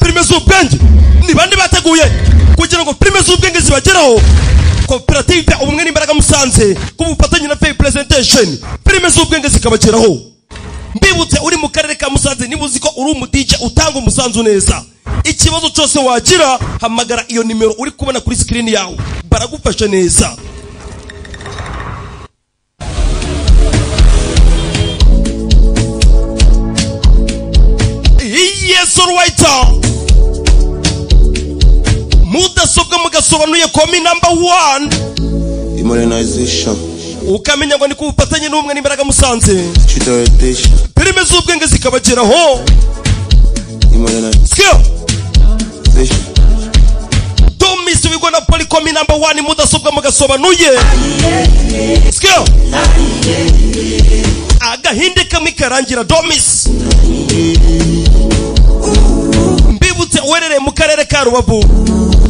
Filime z'ubwenge ni bande bateguye kugira ngo filime z'ubwenge zibageraho? Koperative Ubumwe n'Imbaraga Musanze ku bufatanye na Fair Presentation, filime z'ubwenge zikabageraho. Mbibutse, uri mu karere ka Musanze, niba uzi ko uri umu DJ utanga umusanzu neza, ikibazo cyose wagira, hamagara iyo nimero uri kubona kuri screen yawe, baragufasha neza. Yes, alright. Mudasobwa mugasobanuye komi number 1. Modernization. Ukamenya ngo ni ku bufatanye n'Ubumwe n'Imbaraga Musanze, Street orientation. filime z'ubwenge zikabageraho. Modernization. Don't miss we gonna polycomi number 1 mudasobwa mugasobanuye. Skill. Agahinde kamwe karangira Domis. Mbibutse, uherereye mu karere ka Rubavu,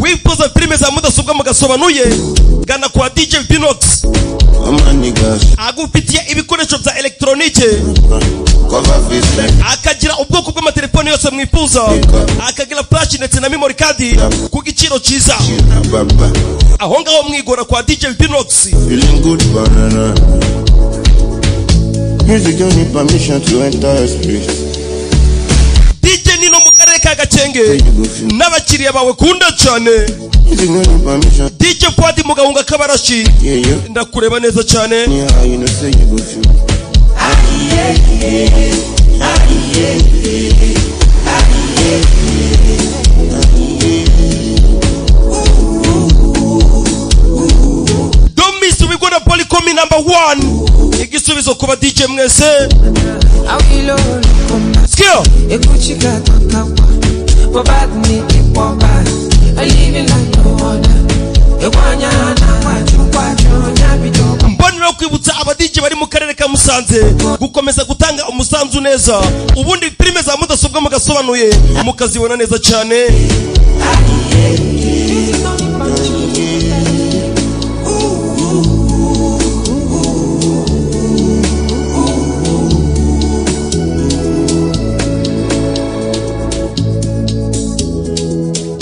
wifuza filime za mudasobwa mugasobanuye, gana kwa DJ Pinox. All my niggas. Agufitiye ibikoresho bya elegitoronike, Cover face like akagira ubwoko bw'amatelefoni yose mwifuza, akagira flash ndetse na memory card ku giciro cyiza. Baba. Aho ngaho mwigora kwa DJ Pinox. Feeling good, banana. Music don't need permission to enter your spirit. DJ Nino mu karere ka Gakenge You go feel. n'abakiriya bawe kunda cyane. Music don't need permission. DJ Fuadi mu Gahunga k'Abarashi, Yeah. ndakureba neza cyane. Yeah, you know, say you go feel. Don't miss we gonna polycomi number 1. Igisubizo kuba DJ mwese. Skill. Mbonera kwibutsa aba DJ bari mu karere ka Musanze gukomeza gutanga umusanzu neza, ubundi filime za mudasobwa mugasobanuye mukazibona neza cyane.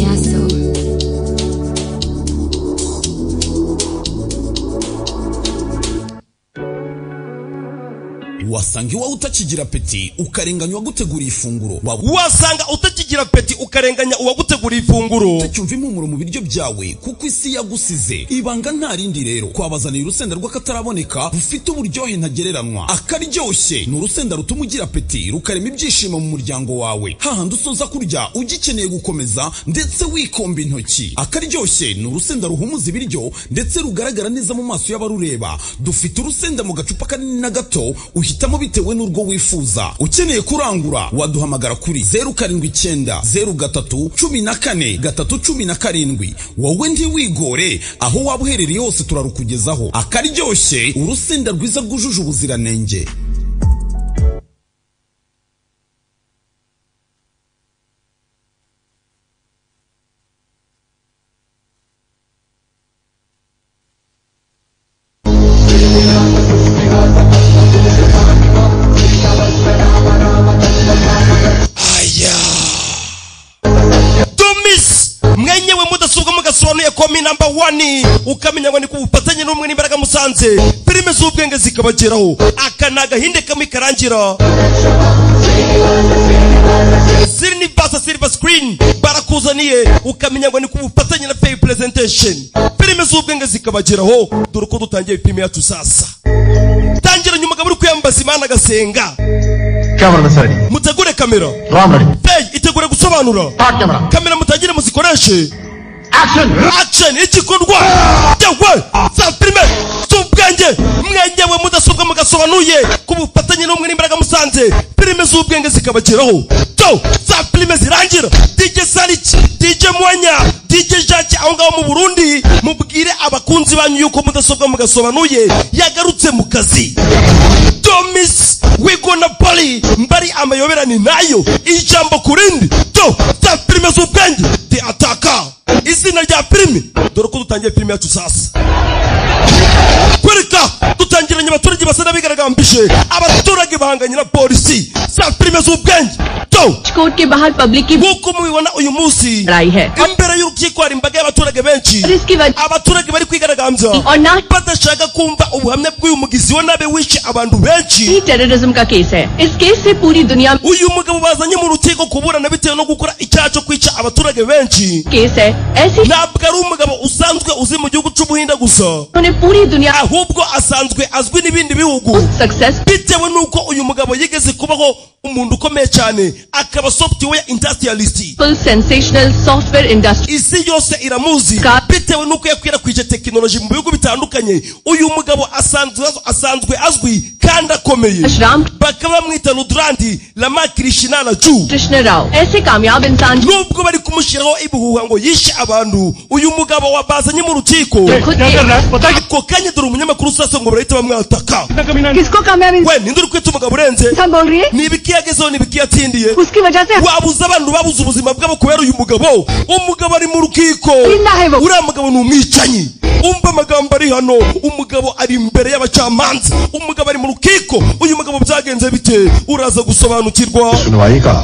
Yaso. Wasanga iwawe utakigira appétit, ukarenganya uwaguteguriye ifunguro. Waba Wasanga utakigira appétit, ukarenganya uwaguteguriye ifunguro. utacyumva impumuro mu biryo byawe kuko isi yagusize. Ibanga nta rindi rero, twabazaniye urusenda rw'akataraboneka rufite uburyohe ntagereranywa. Akaryoshye ni urusenda rutuma ugira appétit, rukarema ibyishimo mu muryango wawe, hahandi usoza kurya ugikeneye gukomeza ndetse wikomba intoki. Akaryoshye ni urusenda ruhumuza ibiryo ndetse rugaragara neza mu maso y'abarureba. Dufite urusenda mu gacupa kanini na gato, uhitamo bitewe n'urwo wifuza. Ukeneye kurangura waduhamagara kuri 0790314317. Wowe ntiwigore, aho waba uherereye hose turarukugezaho. Akaryoshye, urusenda rwiza rwujuje ubuziranenge. Aya. Domis mwenyewe mudasobwa mugasobanuye komi number 1, ukamenya ngo ni ku bufatanye n'Ubumwe n'Imbaraga Musanze, filime z'ubwenge zikabageraho. Aka ni agahinde kamwe karangira. Silver Silver Screen barakuzaniye, ukamenya ngo ni ku bufatanye na Fair Presentation, filime z'ubwenge zikabageraho. Dore uko dutangiye filime yacu sasa. Tangira nyuma uri kwiyambaza Imana agasenga. Camera ready. Mutegure kamera. Ram ready. Fair itegure gusobanura. Start camera. Kamera mutangire muzikoreshe. Action. Action, igikorwa yewe za filime z'ubwenge mwenyewe mudasobwa mugasobanuye ku bufatanye n'Ubumwe n'Imbaraga Musanze, filime z'ubwenge zikabageraho. To za filime zirangira. DJ Sariki, DJ Mwanya, DJ Jacques aho ngaho mu Burundi, mubwire abakunzi banyu yuko mudasobwa mugasobanuye yagarutse mu kazi. Domis we gonna party mbari amayoberani nayo ijambo kurindi. To za filime z'ubwenge the attacker, izina rya filime. Dore ko dutangiye filime yacu sasa. Kwereka dutangiranye Abaturage basa n'abigaragambije, abaturage bahanganye na polisi. Za filime z'ubwenge to. Court के बाहर public की Nk'uko mubibona uyu munsi, लड़ाई है imbere y'urukiko hari imbaga y'abaturage benshi. और इसकी वजह Abaturage bari kwigaragambya और ना badashaka kumva ubuhamya bw'uyu mugizi wa nabi wishe abantu benshi. ही टेररिज्म का केस है। इस केस से पूरी दुनिया Uyu mugabo bazanye mu rukiko kuburana bitewe no gukora icyaha cyo kwica abaturage benshi. Case है ऐसी Ntabwo ari umugabo usanzwe uzi mu gihugu cy'Ubuhinde gusa, उन्हें पूरी दुनिया ahubwo asanzwe azwi n'ibindi bihugu, success bitewe n'uko uyu mugabo yigeze kubaho umuntu ukomeye cyane, akaba software industrialist. Full sensational software industry Isi yose iramuzi bitewe n'uko yakwirakwije tekinoloji mu bihugu bitandukanye. Uyu mugabo asanzwe azwi kandi akomeye, Ram bakaba bamwita Rudrandi Ramakrishna Raju. Krishna Rao ऐसे कामयाब इंसान Nubwo bari kumushyiraho ibihuha ngo yishe abantu, uyu mugabo wabazanye mu rukiko खुद क्या कर रहा है पता ako kanya dore umunyamakuru sasa ngo barahita bamwataka. कितना कमीना किसको कामयाब We, ninde uri kwita umugabo urenze? इंसान बोल रही है? Ni ibiki yagezeho, ni ibiki yatsindiye? उसकी वजह से Wabuze abantu babuze ubuzima bwabo kubera uyu mugabo. Umugabo ari mu rukiko. जिंदा है वो। Uriya mugabo ni umwicanyi. Umva amagambo ari hano. Umugabo ari imbere y'abacamanza, umugabo ari mu rukiko. Uyu mugabo byagenze bite? Uraza gusobanukirwa. सुनवाई का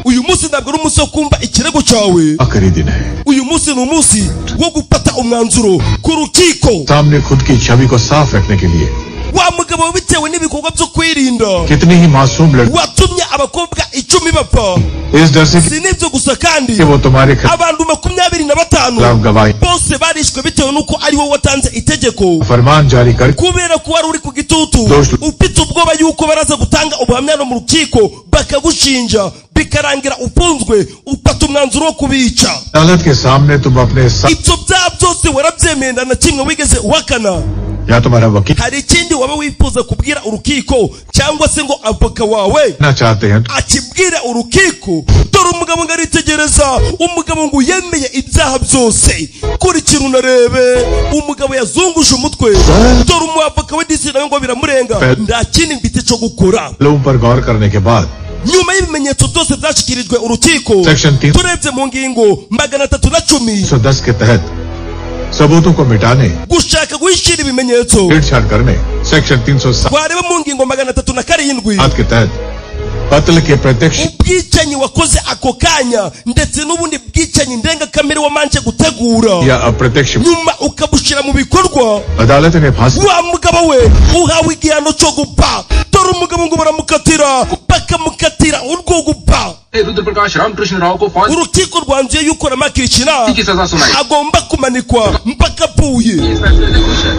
Uyu munsi ntabwo ari umunsi wo kumva ikirego cyawe. आखिरी दिन है। Uyu munsi ni umunsi wo gufata umwanzuro ku rukiko. सामने खुद की छवि को साफ रखने के लिए Wa mugabo, bitewe n'ibikorwa byo kwirinda कितनी ही मासूम लड़की watumye abakobwa 10 bapfa. इस डर से Si n'ibyo gusa kandi, कि वो तुम्हारे खिलाफ abantu 25 गवाही bose barishwe bitewe n'uko ari wowe watanze itegeko, फरमान जारी कर kubera ko wari uri ku gitutu, ufite ubwoba yuko baraza gutanga ubuhamya no mu rukiko bakagushinja, bikarangira ufunzwe, ufata umwanzuro wo kubica. अदालत के सामने तुम अपने साथ Ibyo byaha byose warabyemeye, nta na kimwe wigeze uhakana. या तुम्हारा वकील Hari ikindi waba wifuza kubwira urukiko, cyangwa se ngo avoka wawe ना चाहते हैं akibwire urukiko? Dore umugabo ngo aritegereza, umugabo ngo yemeye ibyaha byose. Kurikira unarebe, umugabo yazunguje umutwe. Dore umwavoka we disi nawe ngo biramurenga, nta kindi mfite cyo gukora. लोगों पर गौर करने के बाद Nyuma y'ibimenyetso byose byashyikirijwe urukiko, Section 3 turebye mu ngingo 310, 110 के तहत सबूतों को मिटाने, gushaka guhishira ibimenyetso, छेड़छाड़ करने, सेक्शन 307 twareba mu ngingo 307, के तहत कत्ल के प्रत्यक्ष ubwicanyi wakoze ako kanya ndetse n'ubundi bwicanyi ndengakamere wamanje gutegura या अप्रत्यक्ष nyuma ukabushyira mu bikorwa, अदालत ने फांसी wa mugabo we uhawe igihano cyo gupfa. Dore umugabo ngo baramukatira, bakamukatira urwo gupfa. Rudra Prakash Ramakrishna Rao को फांसी Urukiko rwanzuye yuko Ramakrishna की सजा सुनाई। Agomba kumanikwa mpaka apfuye. इस फैसले से खुश है।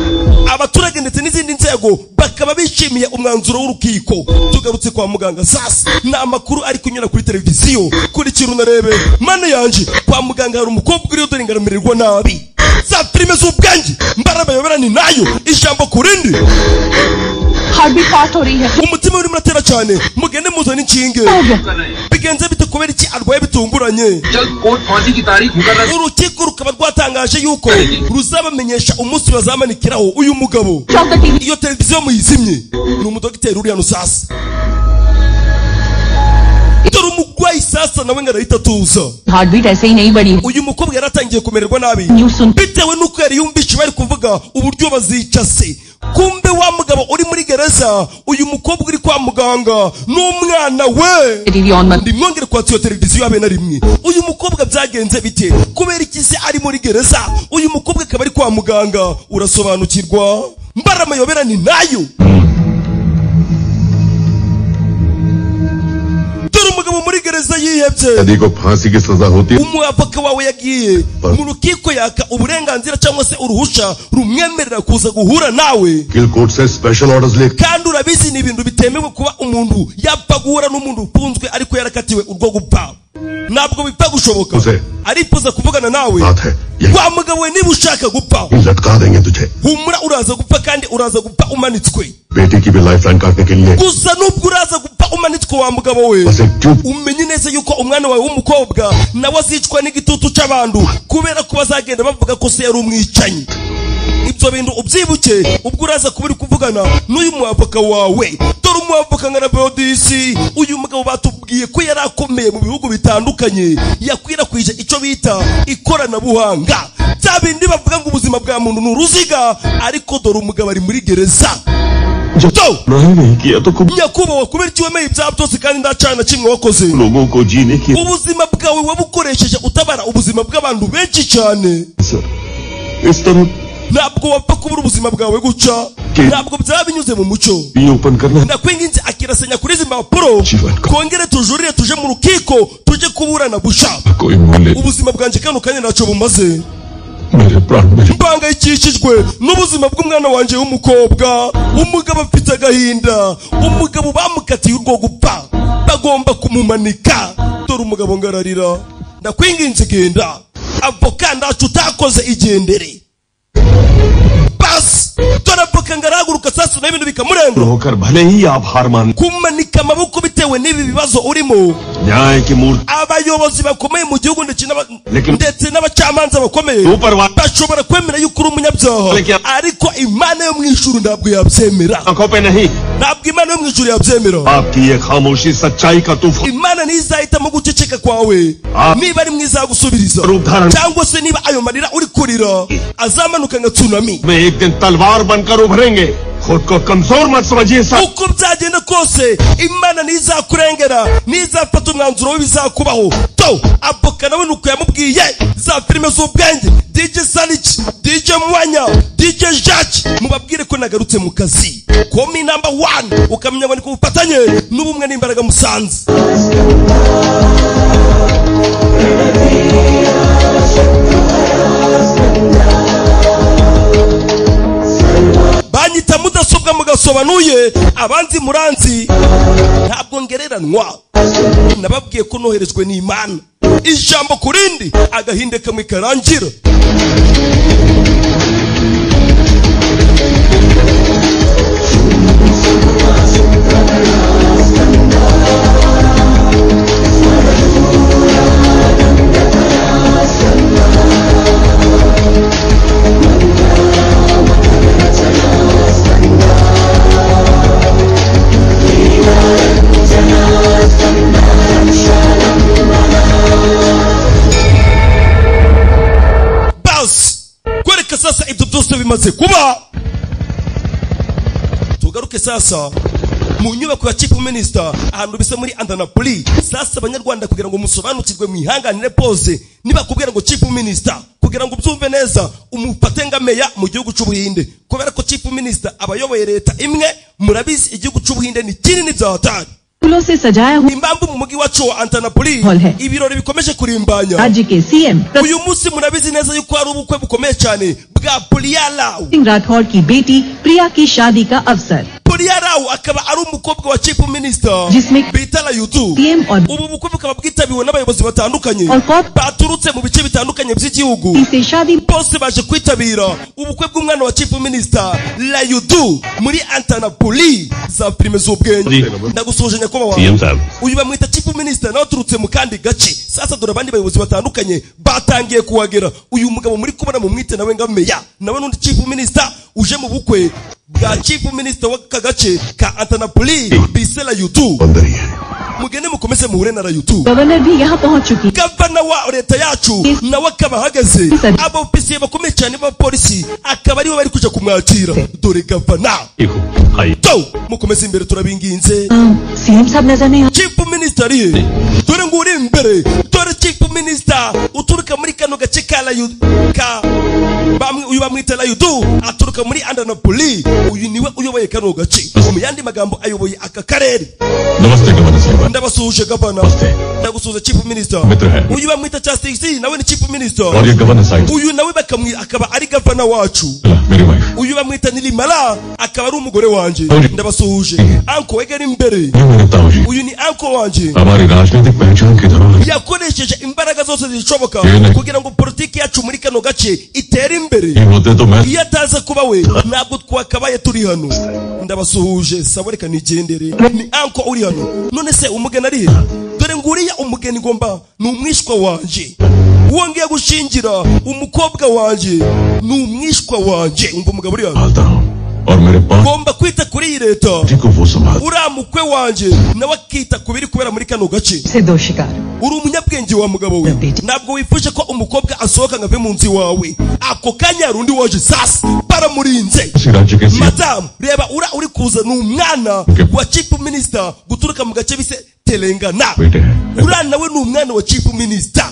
Abaturage ndetse n'izindi nzego bakaba bishimiye umwanzuro w'urukiko. Tugarutse kwa muganga sasa, ni amakuru ari kunyura kuri televiziyo. Kurikira unarebe, mana yanje. Kwa muganga hari umukobwa uriyo, dore ngaramererwa nabi. Za filime z'ubwenge mbarabayobera ni nayo ijambo ku rindi. Heart beat fast हो रही है। Umutima urimo uratera cyane, mugende muzane inshinge. हो गया। कर रहे हैं। Bigenze bite? Kubera iki arwaye bitunguranye? जल्द कोर्ट फांसी की तारीख मुकर्रर Urukiko rukaba rwatangaje yuko ruzabamenyesha umunsi bazamanikiraho uyu mugabo. Stop the TV. Iyo televiziyo muyizimye. Ni umudogiteri uri hano sasa. Dore umurwayi sasa nawe ngo arahita atuza. Heart beat ऐसे ही नहीं बढ़ी। Uyu mukobwa yaratangiye kumererwa nabi news soon bitewe n'uko yari yumvishe bari kuvuga uburyo bazica se. Kumbe wa mugabo uri muri gereza, uyu mukobwa uri kwa muganga n'umwana we. TV on मत Ndimwongere kwatsa iyo televiziyo habe na rimwe. Uyu mukobwa byagenze bite? Kubera iki se ari muri gereza, uyu mukobwa akaba ari kwa muganga? Urasobanukirwa, mbara amayobera ni nayo. Dore umugabo muri gereza yihebye. यदि को फांसी की सजा होती Umwavoka wawe yagiye mu rukiko yaka uburenganzira cyangwa se uruhusha rumwemerera kuza guhura nawe, वकील कोर्ट से special orders ले kandi urabizi ni ibintu bitemewe kuba umuntu yapfa guhura n'umuntu ufunzwe ariko yarakatiwe urwo gupfa, ntabwo bipfa gushoboka. Uze. Arifuza kuvugana nawe. बात है यही Wa mugabo we, niba ushaka gupfa, लटका देंगे तुझे। Humura, uraza gupfa kandi uraza gupfa umanitswe. बेटी की भी life line काटने के लिए Gusa nubwo uraza gupfa umanitswe, wa mugabo we, बस एक tube umenye neza yuko umwana wawe w'umukobwa nawe azicwa n'igitutu cy'abantu, kubera ko bazagenda bavuga ko se yari umwicanyi. Ibyo bintu ubyibuke ubwo uraza kuba uri kuvugana n'uyu mwavoka wawe. Dore umwavoka nka Rabodisi. Uyu mugabo batubwiye ko yari akomeye mu bihugu bitandukanye, yakwirakwije icyo bita ikoranabuhanga, bya bindi bavuga ngo ubuzima bwa muntu ni uruziga. Ariko dore umugabo ari muri gereza. नहीं नहीं किया तो कुछ Nyakubahwa, kubera iki wemeye ibyaha byose kandi nta cyaha na kimwe wakoze? लोगों को जीने की Ubuzima bwawe wabukoresheje utabara ubuzima bw'abantu benshi cyane. Sir इस तरह Ntabwo wapfa kubura ubuzima bwawe gutya, ntabwo byaba binyuze mu mucyo. Reopen करना Ndakwinginze akirasenya kuri izi mpapuro, twongere tujurire, tuje mu rukiko, tujye kuburana busha. कोई मूल्य Ubuzima bwanjye kano kanya ntacyo bumaze. मेरे प्राण मेरे Mpangayikishijwe n'ubuzima bw'umwana wanjye w'umukobwa. Umugabo afite agahinda, umugabo bamukatiye urwo gupfa, bagomba kumumanika. Dore umugabo ngararira. Ndakwinginze genda, avoka ndacu utakoze, igendere basi. Dore avoka ngarahaguruka sasa, naho ibintu bikamurenga. होकर भले ही आप हार मान Kumanika amaboko bitewe n'ibi bibazo urimo, न्याय की मूर्ति abayobozi bakomeye mu gihugu ndetse Lekin- ndetse n'abacamanza bakomeye ऊपर वाले bashobora kwemera yuko uri umunyabyaha, Lekin- ariko Imana yo mu ijuru ntabwo yabyemera. आंखों पे नहीं Ntabwo Imana yo mu ijuru yabyemera. आपकी ये खामोशी सच्चाई का तूफान Imana ntizahitamo guceceka kwawe Ah. niba ari mwizagusubiriza, रूप धारण cyangwa se niba ayo marira uri kurira azamanuka nka tsunami. में एक दिन तलवार बनकर उभरेंगे। खुद को कमजोर मत समझिए sir. Uko byagenda kose, Imana ntizakurengera, ntizafata umwanzuro w'ibizakubaho. To avoka nawe nuko yamubwiye. Za filime z'ubwenge, DJ Salic, DJ Mwanya, DJ Jacques, mubabwire ko nagarutse mu kazi. Komi number one, ukamenya ngo ni ku bufatanye n'ubumwe n'imbaraga Musanze. Banyita mudasobwa mugasobanuye, abanzi muranzi, ntabwo ngereranwa. Nababwiye ko noherejwe n'Imana, ijambo ku rindi, agahinde kamwe karangira. Basi kwereka sasa ibyo byose bimaze kuba, tugaruke sasa mu nyubako ya chief minister, ahantu bisa muri Andanapoli. Sasa abanyarwanda, kugira ngo musobanukirwe, mwihanganire pose, nibakubwira ngo chief minister, kugira ngo ubyumve neza, umufate nka meya mu gihugu cy'Ubuhinde, kubera ko chief minister aba ayoboye leta imwe. Murabizi igihugu cy'Ubuhinde ni kinini bya hatari. फूलों से सजाया हुआ Impamvu mu mujyi wacu wa Antanapoli Hall है। ibirori bikomeje kurimbanya, राज्य के CM uyu munsi murabizi neza yuko hari ubukwe bukomeye cyane bwa Puliyarau. Singh Rathore की बेटी प्रिया की शादी का अवसर, Puliyarau akaba ari umukobwa wa chief minister जिसमें bita Rayudu. CM और Ubu bukwe bukaba bwitabiwe n'abayobozi batandukanye और corp baturutse mu bice bitandukanye by'igihugu. से शादी Bose baje kwitabira ubukwe bw'umwana wa chief minister Rayudu muri Antanapoli. Za filime z'ubwenge, ndagusuhuje nyakubahwa. CM साहब Uyu bamwita chief minister, nawe aturutse mu kandi gace. Sasa dore abandi bayobozi batandukanye batangiye kuhagera. Uyu mugabo muri kubona mu mwite nawe nga meya, nawe n'undi chief minister uje mu bukwe bwa chief minister w'aka gace ka Antanapoli bise Rayudu. अंदर ही है। Mugende mukomeze muhure na Rayudu. Governor भी यहाँ पहुँच चुकी Gavana wa leta yacu nawe akaba ahagaze, abaofisiye bakomeye cyane b'abapolisi akaba aribo bari kuja kumwakira. Dore gavana. आइए। To mukomeze imbere, turabinginze. CM साहब नजर नहीं Chief minister ari he? Dore ngo uri imbere, dore chief minister uturuka muri kano gace ka Rayu ka bamwe, uyu bamwita Rayudu, aturuka muri Andanapoli. Uyu niwe uyoboye kano gace, mu yandi magambo ayoboye aka karere. नमस्ते governor साहब। Ndabasuhuje gavana. नमस्ते। Ndagusuhuza chief minister. मित्र है। Uyu bamwita Chastity, nawe ni chief minister. और ये governor साहब Uyu nawe bakamwi akaba ari gavana wacu. मेरी wife. Uyu bamwita Nilimala, akaba ari umugore wanjye. Ndabasuhuje anko, wegera imbere. ये मेरे ताऊ जी। Uyu ni anko wanjye. हमारी राजनीतिक पहचान की धरोहर। Yakoresheje imbaraga zose zishoboka Yene. kugira ngo politiki yacu muri kano gace itere imbere. ये होते तो मैं Iyo ataza kuba we, ntabwo twakabaye turi hano. Ndabasuhuje, sabo, reka nigendere. Ni anko uri hano. None se umugeni ari he? Dore nguriya umugeni, ngomba ni umwishwa wanje, uwo ngiye gushingira umukobwa wanjye, ni umwishwa wanjye. Umva umugabo uri hano. पालता हूँ और मेरे पास Ngomba kwita kuri iyi leta, जी को वो संभाल uriya mukwe wanjye nawe akita ku biri kubera muri kano gace. से दो शिकार Uri umunyabwenge wa mugabo we, ntabwo wifuje ko umukobwa asohoka ngo ave mu nzu iwawe. Ako kanya hari undi waje sasa. Baramurinze. उसी राज्य के CM Madamu, reba ura uri kuza ni umwana wa chief minister guturuka mu gace bise Telangana. बेटे हैं। Uriya nawe ni umwana wa chief minister,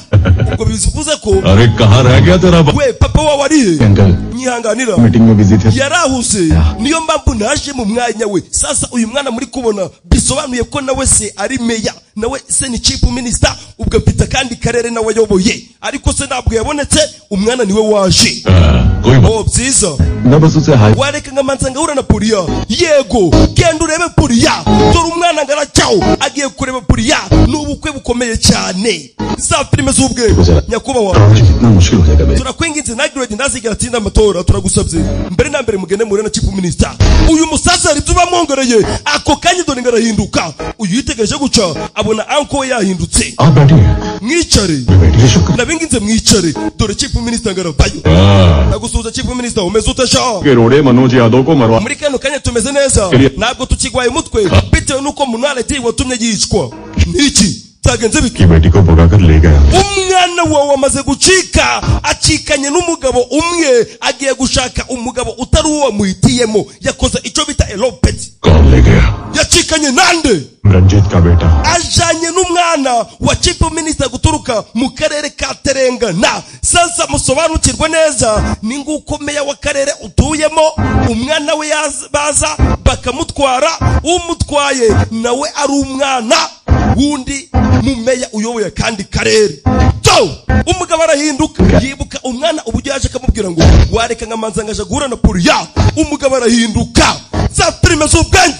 ubwo bivuze ko अरे कहाँ रह गया तेरा बाप? we papa wawe ari he? Uncle Nyihanganira, meeting में busy थे। yarahuze, niyo mpamvu naje mu mwanya we. Sasa uyu mwana muri kubona bisobanuye ko nawe se ari meya, nawe se ni chief minister, ubwo afite akandi karere nawe ayoboye, ariko se ntabwo yabonetse, umwana niwe waje. हाँ, कोई बात Oh, byiza. मैं बस उसे हाय Wareka nkamanza ngahura na Puriya? Yego, genda urebe Puriya. Dore umwana ngaracyaho agiye kureba Puriya. Ni ubukwe bukomeye cyane, za filime z'ubwenge, nyakubahwa. कितना मुश्किल हो जाएगा बे। Turakwinginze, Nagiredi ntazigera atsinda amatora, turagusabye. Mbere na mbere mugende muhure na chief minister. Uyu musaza hari ibyo bamwongereye ako kanya, dore ngarahinduka. Uyu yitegereje guca abona anko we yahindutse. आप बैठिए। Mwicare. बैठिए, शुक्र। Ndabinginze mwicare. Dore chief minister ngaravayo. हाँ, Ndagusuhuza chief minister, umeze ute sha? के रोड़े मनोज यादव को मरवा Muri kano kanya tumeze neza, ntabwo tukigwaye umutwe bitewe n'uko munareti watumye yicwa niki byagenze bite? की बेटी को भगाकर ले गया। Umwana wawe amaze gucika, acikanye n'umugabo umwe, agiye gushaka umugabo utari uwo wamuhitiyemo, yakoze icyo bita elopeti. कौन ले गया? Yacikanye nande? Ranjit का बेटा। Ajanye n'umwana wa chief minister guturuka mu karere ka Terengana. Sasa musobanukirwe neza, ni nguko meya w'akarere utuyemo umwana we baza bakamutwara, umutwaye nawe ari umwana wundi mu meya uyoboye akandi karere. To umugabo arahinduka, yibuka umwana uburyo yaje akamubwira ngo wareka nkamanza ngaja guhura na Puriya. Umugabo arahinduka, za filime z'ubwenge.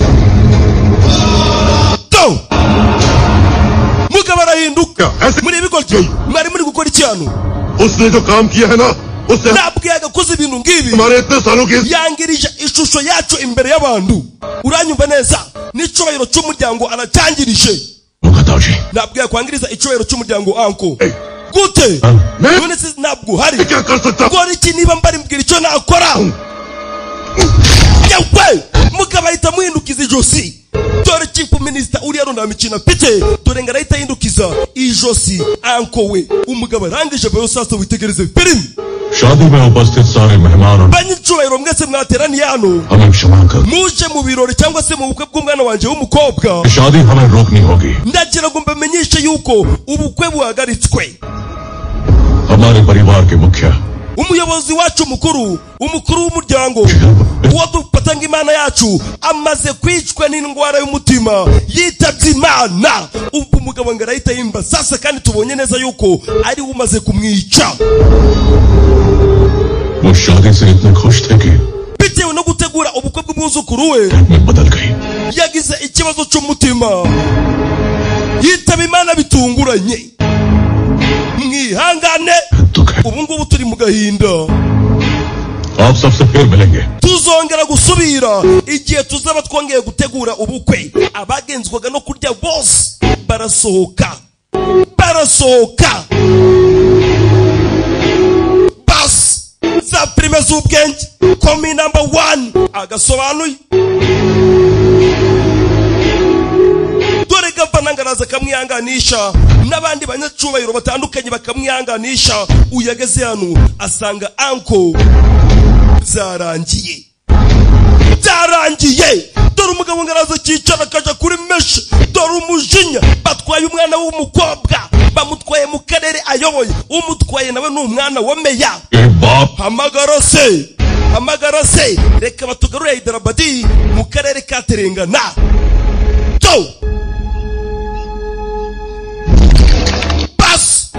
To mugabo arahinduka. Muri ibigoryi mwari muri gukora iki hano? उसने जो काम किया है ना, उसने Ntabwo yagakoze ibintu ngibi. हमारे इतने सालों की Yangirije ishusho yacu imbere y'abantu, uranyumva neza? N'icyubahiro cy'umuryango aracyangirije. Mukherjee Ntabwo yakwangiriza icyubahiro cy'umuryango, anko gute? None se ntabwo uhari? क्या कर सकता? Gukora iki? Niba mbari mbwira icyo nakora. Yewe, mugabo ahita amuhindukiza ijosi. Dore chief minister uriya nta mikino afite, dore ngo arahita ahindukiza ijosi anko we. Umugabo arangije avayo. Sasa witegereze filime. शादी में उपस्थित सारे मेहमान और Banyicyubahiro mwese mwateraniye hano, हमें क्षमा कर। muje mu birori cyangwa se mu bukwe bw'umwana wanjye w'umukobwa, शादी हमें रोकनी होगी। ndagira ngo mbamenyeshe yuko ubukwe buhagaritswe. हमारे परिवार के मुखिया Umuyobozi wacu mukuru, umukuru w'umuryango, uwo dufata nk'imana yacu, amaze kwicwa n'indwara y'umutima, yitabye Imana. Ubwo umugabo ngo arahita yimba. Sasa kandi tubonye neza yuko ari we umaze kumwica. वो शादी से इतने खुश थे कि Bitewe no gutegura ubukwe bw'umwuzukuru we, में बदल गई। yagize ikibazo cy'umutima, yitaba Imana bitunguranye. Mwihangane, दुख है। ubu ngubu turi mu gahinda. आप सबसे फिर मिलेंगे। Tuzongera gusubira igihe tuzaba twongeye gutegura ubukwe. Abagenzwaga no kurya bose barasohoka, barasohoka. Basi za filime z'ubwenge, komi number one agasobanuye. Dore gavana ngaraza akamwihanganisha, n'abandi banyacyubahiro batandukanye bakamwihanganisha. Uyu ageze hano asanga anko byarangiye, byarangiye. Dore umugabo ngaraza akicara akaja kuri meshe. Dore umujinya, batwaye umwana w'umukobwa, bamutwaye mu karere ayoboye, umutwaye nawe ni umwana wa meya. ये बाप Hamagara se, hamagara se, reka batugarure Hyderabadi mu karere ka Terengana. To bas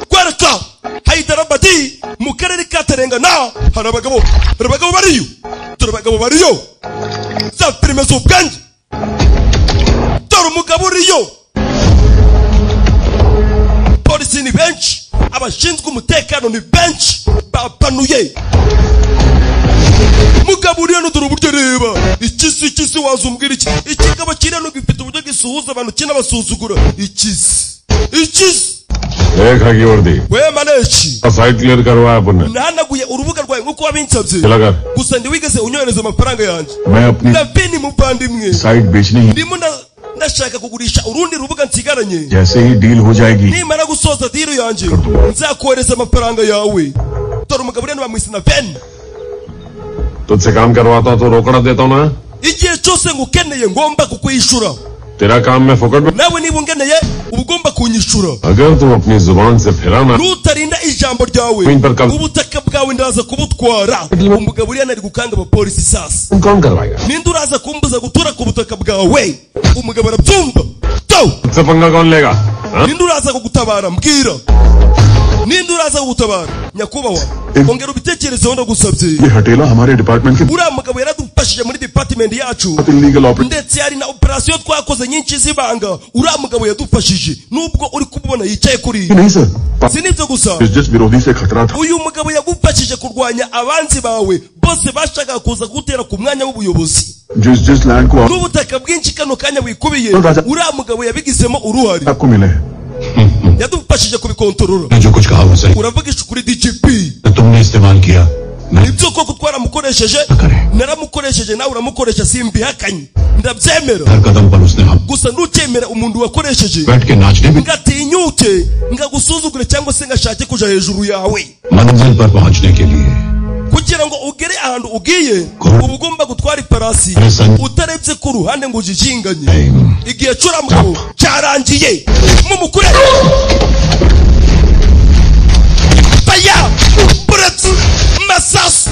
kwereka Hyderabadi mu karere ka Terengana, hari abagabo, hari abagabo bariyo. Dore abagabo bariyo, za filime z'ubwenge. Dore umugabo uriyo, polisi ni benshi, abashinzwe umutekano ni benshi, bapanuye mugabo uriya. Dore uburyo, reba ikisi, ikisi wazumbwira iki? Ikigabo kiriya gifite uburyo gisuhuza abantu kinabasuzugura. Ikisi, ikisi. रेखा की वर्दी We Maneshi, site clear करवाया अपन ने। Nahanaguye urubuga rwawe nk'uko wabinsabye, चला कर। Gusa ntiwigeze unyohereza amafaranga yanjye. मैं अपनी Navini muvandimwe, site बेचनी है। Ndimo ndashaka kugurisha urundi rubuga nsigaranye. जैसे ही डील हो जाएगी, Nimara gusoza deal yanjye nzakohereza amafaranga yawe. Dore umugabo uriya bamwise na Ven. तुझसे काम करवाता हूँ तो रोकड़ा देता हूँ ना Igihe cyose ngukeneye ngomba kukwishura. तेरा काम मैं फुकट में Nawe niba ungeneye uba ugomba kunyishura. अगर तुम अपनी जुबान से फिरा ना Nutarinda ijambo ryawe Queen per kam- ubutaka bwawe ndaza kubutwara. Umugabo uriya nari gukanga abapolisi sasa. तुम कौन करवाएगा Ninde uraza kumbuza gutura ku butaka bwawe? Umugabo arabyumva. To! तुझसे पंगा कौन लेगा हाँ? Ninde uraza kugutabara mbwira? Ninde uraza kugutabara nyakubahwa? Ongera ubitekerezeho ndagusabye. ये हटेला हमारे डिपार्टमेंट के Uriya mugabo yaradufashije muri department yacu illegal operation ndetse hari na operasiyo twakoze nyinshi z'ibanga. Uriya mugabo yadufashije nubwo uri kumubona yicaye kuri नहीं sir si n'ibyo gusa जिस विरोधी से खतरा था uyu mugabo yagufashije kurwanya abanzi bawe bose bashakaga kuza kugutera ku mwanya w'ubuyobozi जिस जिस लैंड को n'ubutaka bwinshi kano kanya wikubiye uriya mugabo yabigizemo uruhare आपको मिले हैं yadufashije kubikontorora. जो कुछ कहा वो सही Uravugisha ukuri DGP. तुमने इस्तेमाल किया मैं Nibyo koko twaramukoresheje, naramukoresheje nawe uramukoresha, simbihakanye ndabyemera. हर कदम पर उसने हम Gusa ntukemera umuntu wakoresheje बैठ के नाचने भी ngatinyuke ngagusuzugure cyangwa se ngashake kuja hejuru yawe. मंजिल पर पहुंचने के लिए Kugira ngo ugere ahantu ugiye uba ugomba gutwara ifarasi utarebye ku ruhande ngo ujijinganye. Igihe curamugabo cyarangiye mumukure baya buretsu masasu.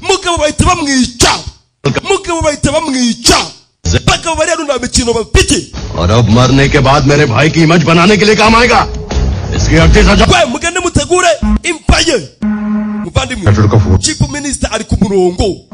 Mugabo bahita bamwica, mugabo bahita bamwica. Bagabo bari hano nta mikino bafite. और अब मरने के बाद मेरे भाई की इमेज बनाने के लिए काम आएगा इसकी अर्थी सजा We mugende mutegure impa ye. Muvandimwe, Rathore का phone chief minister ari ku murongo.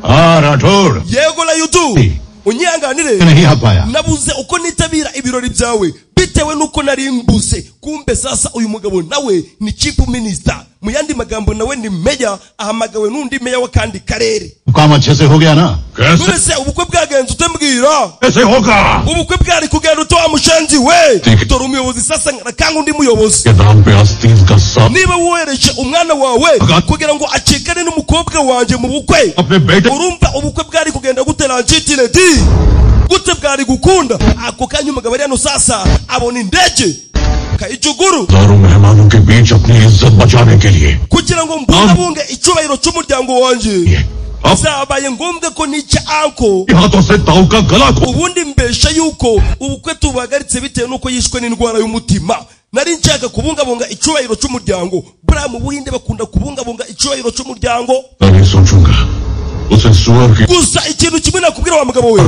हाँ राठौड़ Yego Rayudu, unyihanganire नहीं आ पाया nabuze uko nitabira ibirori byawe bitewe n'uko nari mbuze. Kumbe sasa uyu mugabo nawe ni chief minister, mu yandi magambo nawe ni meya, ahamagawe n'undi meya w'akandi karere. काम अच्छे से हो गया ना कैसे None se ubukwe bwagenze ute mbwira? कैसे होगा Ubukwe bwari kugenda ute wa mushenzi we? Dore umuyobozi sasa arakanga undi muyobozi. के दाम पे आस्तीन का सांप Niba wohereje umwana wawe kugira ngo acikane n'umukobwa wanjye mu bukwe, अपने बेटे urumva ubukwe bwari kugenda gute ranjitire di gute bwari gukunda? Ako kanya umugabo ari hano sasa abona indege kayijuguru हजारों मेहमानों के बीच अपनी इज्जत बचाने के लिए kugira ngo mbungabunge icyubahiro cy'umuryango wanjye अब byabaye ngombwa ko nica anko हाथों से ताऊ का गला घोट ubundi mbesha yuko ubukwe tubahagaritse bitewe n'uko yishwe n'indwara y'umutima. Nari nshaka kubungabunga icyubahiro cy'umuryango. Buriya mu Buhinde bakunda kubungabunga icyubahiro cy'umuryango. नहीं सोचूंगा उसे सुअर की Gusa ikintu kimwe nakubwira wa mugabo we,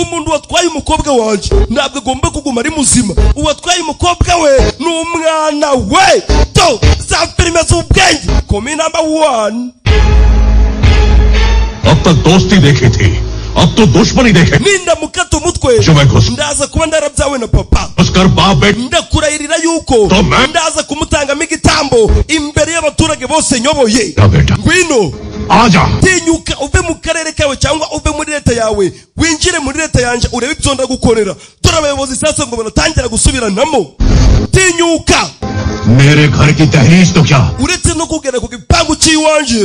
umuntu watwaye umukobwa wanjye ntabwo agomba kuguma ari muzima. Uwatwaye umukobwa we ni umwana we. To za filime z'ubwenge komi namba 1. अब तक दोस्ती देखी थी अब तो दुश्मनी देखे Nindamukata umutwe जो मैं घुस ndaza kuba ndarabyawe na papa. कर बाप बेटे Ndakurahirira yuko Tome. ndaza kumutangamo igitambo imbere y'abaturage bose nyoboye. बेटा Ngwino आ जा tinyuka uve mu karere kawe cyangwa uve muri leta yawe winjire muri leta yanjye urebe ibyo ndagukorera. Dore abayobozi sasa ngo baratangira gusubiranamo. Tinyuka मेरे घर की दहलीज तो क्या uretse no kugera ku gipangu cy'iwanjye,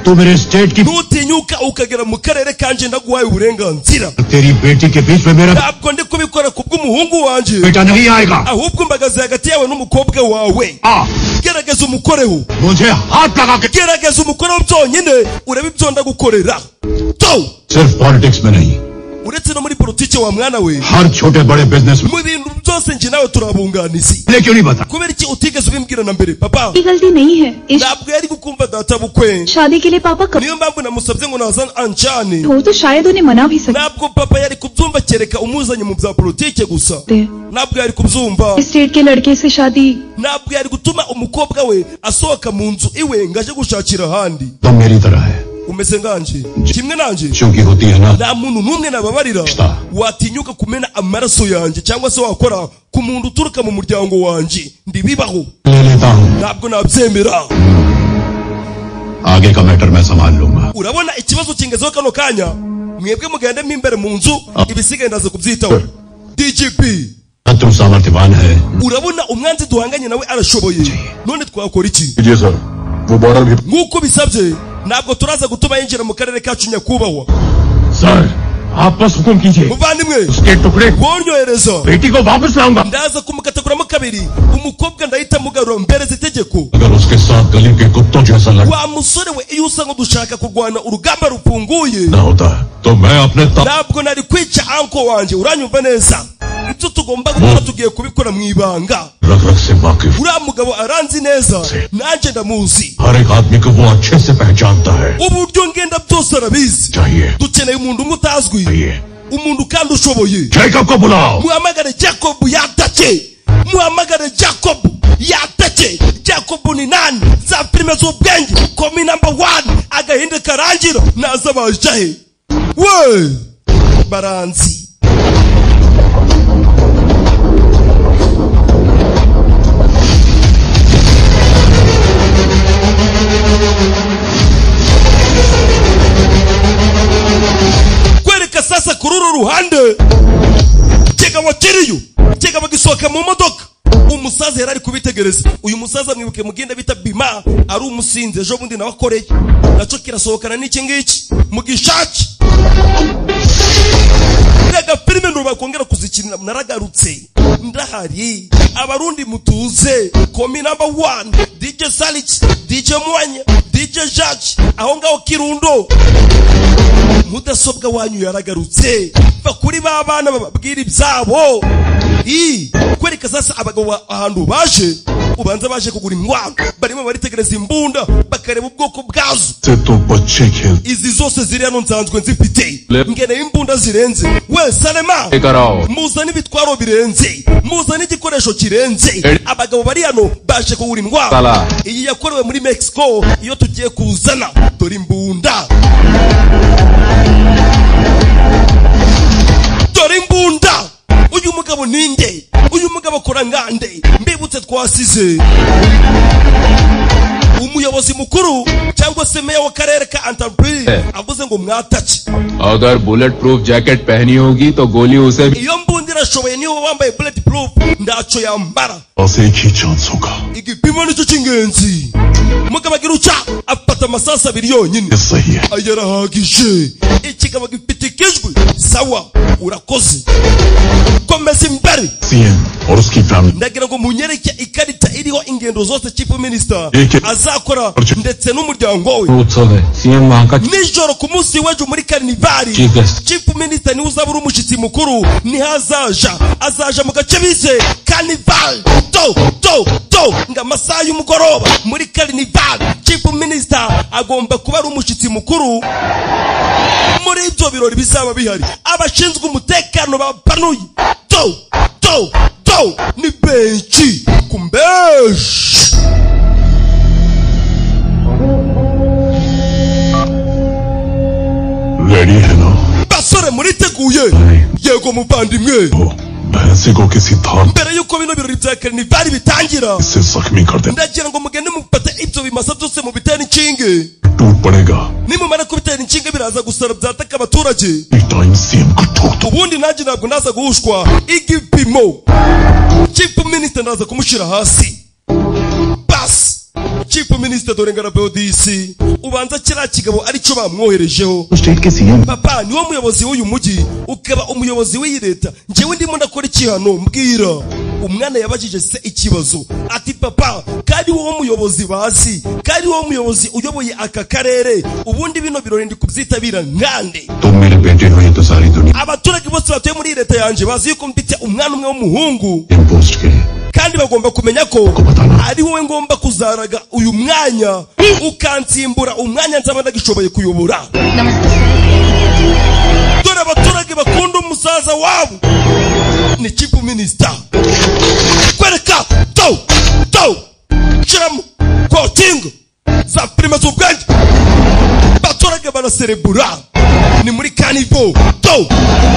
तू मेरे स्टेट की nutinyuka ukagera mu karere kanjye ndaguhaye uburenganzira. तेरी बेटी के बीच में मेरा Ntabwo ndi kubikora ku bw'umuhungu wanjye, बेटा नहीं आएगा ahubwo mbagaze hagati yawe n'umukobwa wawe. आ Gerageza umukoreho, मुझे हाथ लगा के gerageza umukoreho byonyine urebe ibyo ndagukorera. To सिर्फ पॉलिटिक्स में नहीं uretse no muri politiki wa mwana we, हर छोटे बड़े बिजनेस में mu bintu byose njye nawe turabunganizi. ले क्यों नहीं बता Kubera iki utigeze ubimbwira na mbere papa? की गलती नहीं है इस Ntabwo yari gukumva data bukwe, शादी के लिए पापा कब niyo mpamvu namusabye ngo nazane anjane. हो तो शायद उन्हें मना भी सकते Ntabwo papa yari kubyumva kereka umuzanye mu bya politiki gusa, हैं ntabwo yari kubyumva. State के लड़के से शादी Ntabwo yari gutuma umukobwa we asohoka mu nzu iwe ngo aje gushakira ahandi. तुम मेरी तरह है Umeze nkanjye kimwe nanjye, क्योंकि होती है ना nta muntu n'umwe nababarira watinyuka kumena amaraso yanjye cyangwa se wakora ku muntu uturuka mu muryango wanjye. Ndibibaho, ले लेता हूँ ntabwo nabyemera. आगे का मैटर मैं संभाल लूंगा Urabona ikibazo kingezeho kano kanya, mwebwe mugendemo imbere mu nzu, ibisigaye ndaza kubyitaho. DGP, तुम सामर्थ्यवान है urabona umwanzi duhanganye nawe arashoboye, none twakora iki? जी सर वो बॉर्डर भी Nk'uko bisabye ntabwo turaza gutuma yinjira mu karere kacu nyakubahwa. Sir आप बस हुकुम कीजिए Muvandimwe उसके टुकड़े wonyohereza बेटी को वापस लाऊंगा ndaza kumukataguramo kabiri, umukobwa ndahita Mugarura mbereze itegeko. अगर उसके साथ गली के कुत्तों जैसा लड़ना Wa musore we, iyo usa ngo dushaka kurwana urugamba rufunguye, होता तो मैं अपने ntabwo nari kwica uncle wanjye. Uranyumva neza? Ibyo tugomba gukora tugiye kubikora mu ibanga. रग रग से वाकिफ Uriya mugabo aranzi neza, nanjye ndamuzi. हर एक आदमी को वो अच्छे से पहचानता है। Uburyo ngenda byose arabizi. चाहिए Dukeneye umuntu umwe utazwi, चाहिए umuntu kandi ushoboye. Jacob को बुलाओ। Muhamagare Jacob yatake, muhamagare Jacob yatake. Jacob ni nani? Za filime z'ubwenge komi number one. Agahinda karangira naza bajahe we baranzi. Kwereka sasa kuri uru ruhande kigabo kiriyo, kigabo gisohoka mu modoka. Umusaza yari ari kubitegereza. Uyu musaza mwibuke mugenda bita Bima, ari umusinzi ejo bundi nawe akoreye nacyo kirasohokana n'iki ngiki mu gishaki. Rega filime ntubakongera kuzikinira, naragarutse ndahari. Abarundi mutuze, komi number one, DJ Salich, DJ Mwanya, DJ Jacques, aho ngaho Kirundo. Mudasobwa wanyu yaragarutse. Va kuri ba bana bababwira ibyabo. I kwereka sasa abagabo ahantu baje, ubanza baje kugura intwaro, barimo baritegereza imbunda bakareba ubwoko bwazo. से तो बच्चे खेल Izi zose ziri hano nsanzwe nzifite, ngeneye imbunda zirenze. We Salema, muzane ibitwaro birenze, muzane igikoresho kirenze. Abagabo bari hano baje kugura intwaro. Iyi yakorewe muri Mexico, iyo tugiye kuzana. Dore imbunda, dore imbunda. Uyu mugabo ninde? Uyu mugabo akora ngande? Mbibutse twasize umuyobozi mukuru cyangwa se meya w'akarere ka Antarctique avuze ngo mwatake. अगर bullet proof jacket पहनी होगी तो गोली उसे भी Iyo mbunda irashoboye, niba wambaye bullet proof ntacyo yambara. बस एक ही chance होगा। Igipimo nicyo cy'ingenzi. Mugabo agira uca afata amasasu abiri yonyine, ये सही है। aya arahagije. Ikigabo gifite ikijwi sawa, urakoze, komeza imbere. CM और उसकी family Ndagira ngo munyereke ikarita iriho ingendo zose chief minister Iki- azakora ndetse n'umuryango we. उत्सव है CM वहाँ का Nijoro ku munsi w'ejo muri karnivari, Chief guest. chief minister niwe uzaba uri umushyitsi mukuru, niho azaja. Azaja mu gace bise carnival. To to to ngo amasaha y'umugoroba muri carnival chief minister agomba kuba ari umushyitsi mukuru muri ibyo birori bizaba bihari. Abashinzwe umutekano bapanuye to to to ni benshi kumbeshi. Ready है ना? Basore muriteguye? Yego muvandimwe. वो भैंसे को किसी धार Mbere y'uko bino birori bya karnivari bitangira, से जख्मी कर देना। ndagira ngo mugende mufate ibyo bimasa byose mubitere inshinge. टूट पड़ेगा। Nimumara kubitera inshinge biraza gusara byataka abaturage. Time CM को ठोक दो। Ubundi nanjye ntabwo naza guhushwa igipimo. Chief minister ndaza kumushyira hasi basi. Chief minister dore ngarabeho disi, ubanza kiriya kigabo aricyo bamwoherejeho. State के CM Papa niwo muyobozi w'uyu mujyi, ukaba umuyobozi w'iyi leta. Njyewe ndimo ndakora iki hano? Mbwira. Umwana yabajije se ikibazo ati papa, kandi wowe muyobozi bazi, kandi wowe muyobozi uyoboye aka karere, ubundi bino birori ndi kubyitabira nkande? तुम मेरे बेटे हो ये तो सारी दुनिया Abaturage bose batuye muri iyi leta yanjye bazi yuko mfite umwana umwe w'umuhungu, post के kandi bagomba kumenya ko को बताना। ari wowe ngomba kuzaraga uyu mwanya, ukansimbura umwanya nzaba ndagishoboye kuyobora. Dore abaturage bakunda umusaza wabo ni chief minister. Kwereka to to shiramo kotingo za filime z'ubwenge. Abaturage baraserebura, ni muri kanivo to.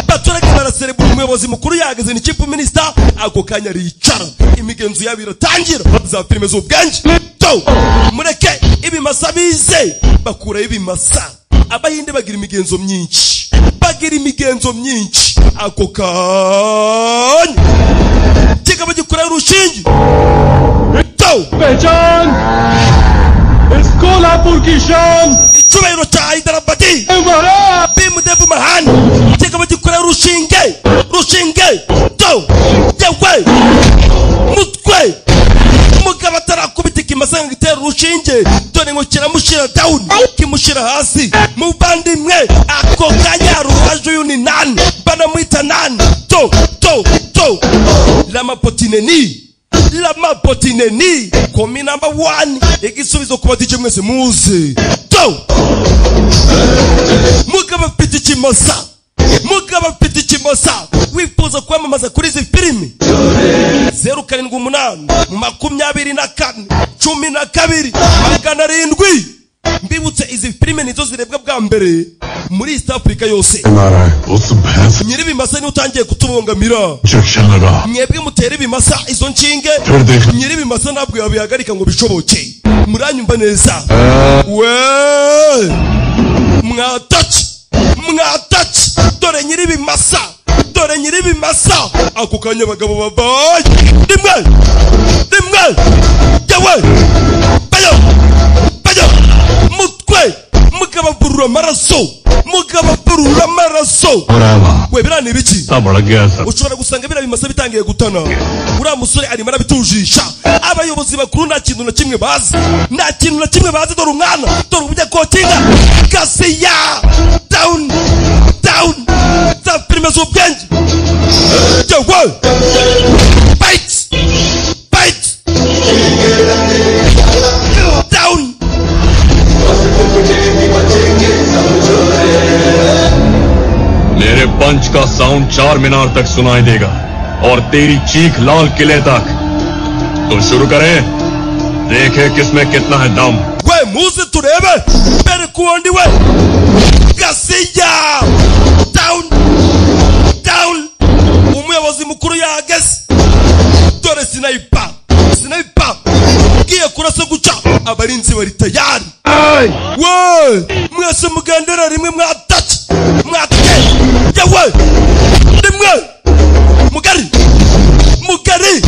Abaturage baraserebura, umuyobozi mukuru yahageze ni chief minister. Ako kanya aricara, imigenzo yabo iratangira. Za filime z'ubwenge to, mureke ibimasa bize, bakurayo ibimasa. Abahinde bagira imigenzo myinshi, bagira imigenzo myinshi. Ako kanya kigabo gikurayo urushinge to. पहचान इस कोल्हापुर की शान Icyubahiro cya Hyderabad Bhimudev Mahan. Kigabo gikurayo urushinge, rushinge to, yewe mutwe. Ikimasa ngitera urushinge, dore ngo kiramushira down, kimushira hasi. Muvandimwe ako kanya ruhaje uyu ni nani? Banamwita nani? To to to Lamapotineni, Lamapotineni komi number 1. Igisubizo kuba DJ mwese muzi. To mugabo afite ikimasa, mugabo afite ikimasa. Wifuza kwamamaza kuri izi filimi? 078 24 12 700. Mbibutse izi filime nizo zirebwa bwa mbere muri East Africa yose. Nyiri ibimasa niwe utangiye kutubongamira. Mwebwe mutera ibimasa izo nshinge, nyiri ibimasa ntabwo yabihagarika ngo bishoboke. Muranyumva neza? We mwataci, mwataci, dore nyiri ibimasa, dore nyiri ibimasa. Ako kanya abagabo babaye rimwe rimwe, yewe bayo bayo mutwe, mugabavurura amaraso, mugabavurura amaraso. We biriya ni ibiki? Ushobora gusanga biriya bimasa bitangiye gutana. Uriya musore arimo arabitujisha. Abayobozi bakuru nta kintu na kimwe bazi, nta kintu na kimwe bazi. Dore umwana, dore uburyo akotinga Gasiya down down. Za filime z'ubwenge. Yewe bite bite down. मेरे पंच का साउंड 4 मीनार तक सुनाई देगा और तेरी चीख लाल किले तक। तो शुरू करें, देखे किसमें कितना है दम। We muze turebe mbere kundi we Gasiya down down. Umuyobozi mukuru yahageze. Dore sniper, sniper ngiye kurasa guca. Abarinzi bari tayari. We mwese mugendera rimwe, mwataci mwate. Yewe rimwe mugari mugari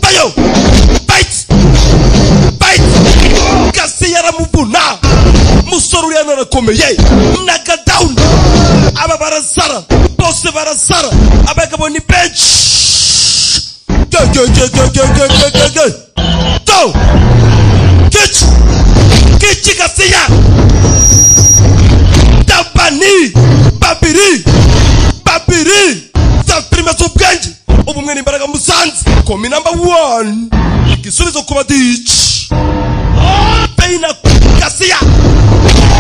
bayo bite bite. Gasiya aramuvuna. Musore uriya narakomeye. Naga down. Aba barasara bose barasara. Abagabo ni benshi. Go go go go go go go go go. Go kichi kichi Gasiya tabani babiri babiri. Za filime z'ubwenge, ubumwe n'imbaraga Musanze komi number 1. Igisubizo kuba DJ Peina Gasiya.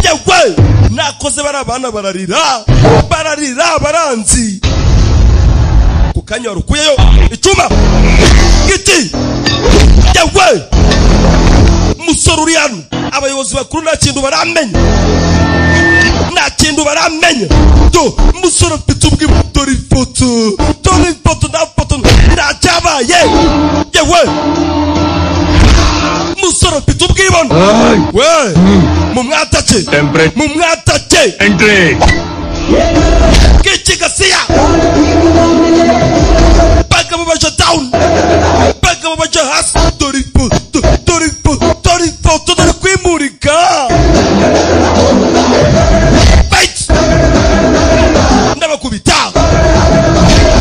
Yewe nakoze bari abana bararira bararira baranzi. Ku kanya warukuyeyo icuma giti. Yewe musore uri hano, abayobozi bakuru nta kintu baramenya, nta kintu baramenya. Do musore afite ubwibu. Dore ifoto, dore ifoto, nta foto, nta cyabaye. Yewe musore afite ubwibone. We mumwatake, mumwatake. Kichi Gasiya. Bagabo baja down, bagabo baja hasi. Dore ifoto, dore ifoto, dore ifoto, dore kwimurika. Bite ndabakubita.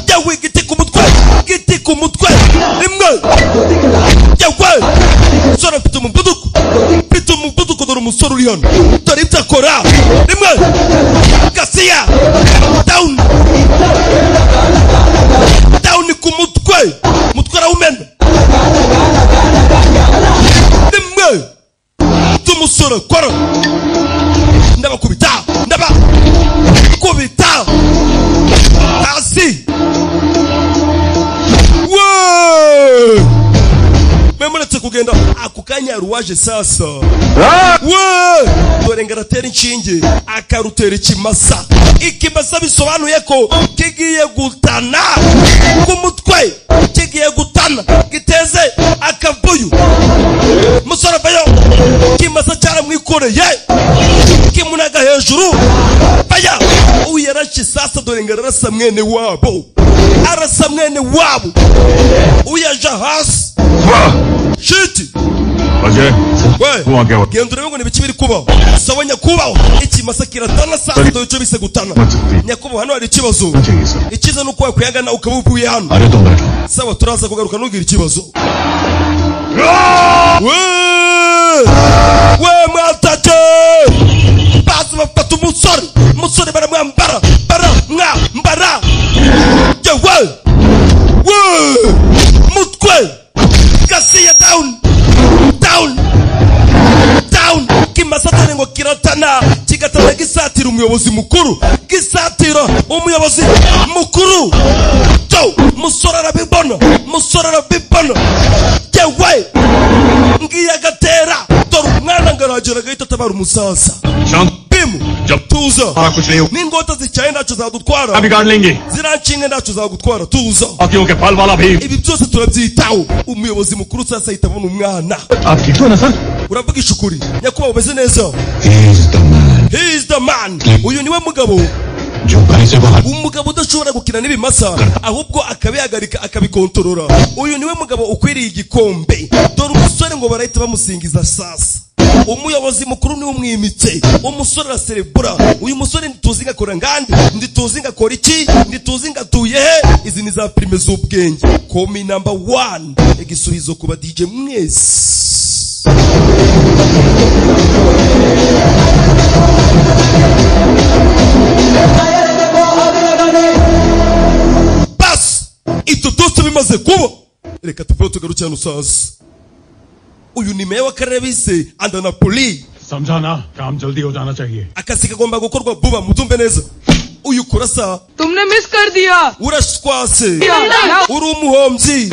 Yewe igiti ku mutwe, igiti ku mutwe rimwe. Yewe musore afite umuvuduko, mfite umuvuduko. Dore umusore uri hano, dore ibyo akora rimwe. Gasiya down down ku mutwe, mutwe arawumena rimwe. Tumusore akora ndabakubita, ndabakubita hasi. We memuretse kugenda. Ako kanya ruwaje sasa. We dore ngaratera inshinge akarutera ikimasa. Ikimasa bisobanuye ko kigiye gutana ku mutwe, kigiye gutana giteze akavuyo. Musore bayo kimasa cyaramwikoreye kimunaga hejuru. Baya uyu yarashe sasa. Dore ngararasa mwene wabo, arasa mwene wabo. Uyaja hasi. Shiti we genda urebe ngo ni ibiki biri kubaho. Sawa nyakubahwa, ikimasa kiratana sasa. Dore icyo bise gutana. Nyakubahwa hano hari ikibazo. Ikiza nuko wakwihangana ukaba uvuye hano. Sawa turaza kugaruka ntugire ikibazo. We gisatira umuyobozi mukuru, gisatira umuyobozi mukuru. Musore arabibona, musore arabibona. Yewe ngiye agatera, dore umwana ngaragera agahita atabara umusaza. Bimu tuza, n'ingota zicyaye ntacyo zadutwara, ziranshinga ntacyo zagutwara, tuza. Ibi byose turabyitaho. Umuyobozi mukuru sasa ahita abona umwana. Uravugisha ukuri nyakubahwa, umeze neza. He is the man. Uyu niwe mugabo, umugabo udashobora gukina n'ibimasa ahubwo akabihagarika akabikontorora. Uyu niwe mugabo ukwiriye igikombe. Dore umusore ngo barahita bamusingiza sasa. Umuyobozi mukuru niwe umwimitse. Umusore araserebura. Uyu musore ntituzi ngakora ngandi, ntituzi ngakora iki, ntituzi ngatuye he. Izi ni za filime z'ubwenge. Komi number 1, igisubizo kuba DJ mwese. Bas, ibyo byose bimaze kuba, reka tuveho tugaruke hano sasa. Uyu ni meya w'akarere bise Andanapoli. समझाना काम जल्दी हो जाना चाहिए. Akazi kagomba gukorwa vuba, mutumve neza. Uyu kurasa तुमने miss कर दिया. Urashwase, uri umuhombyi,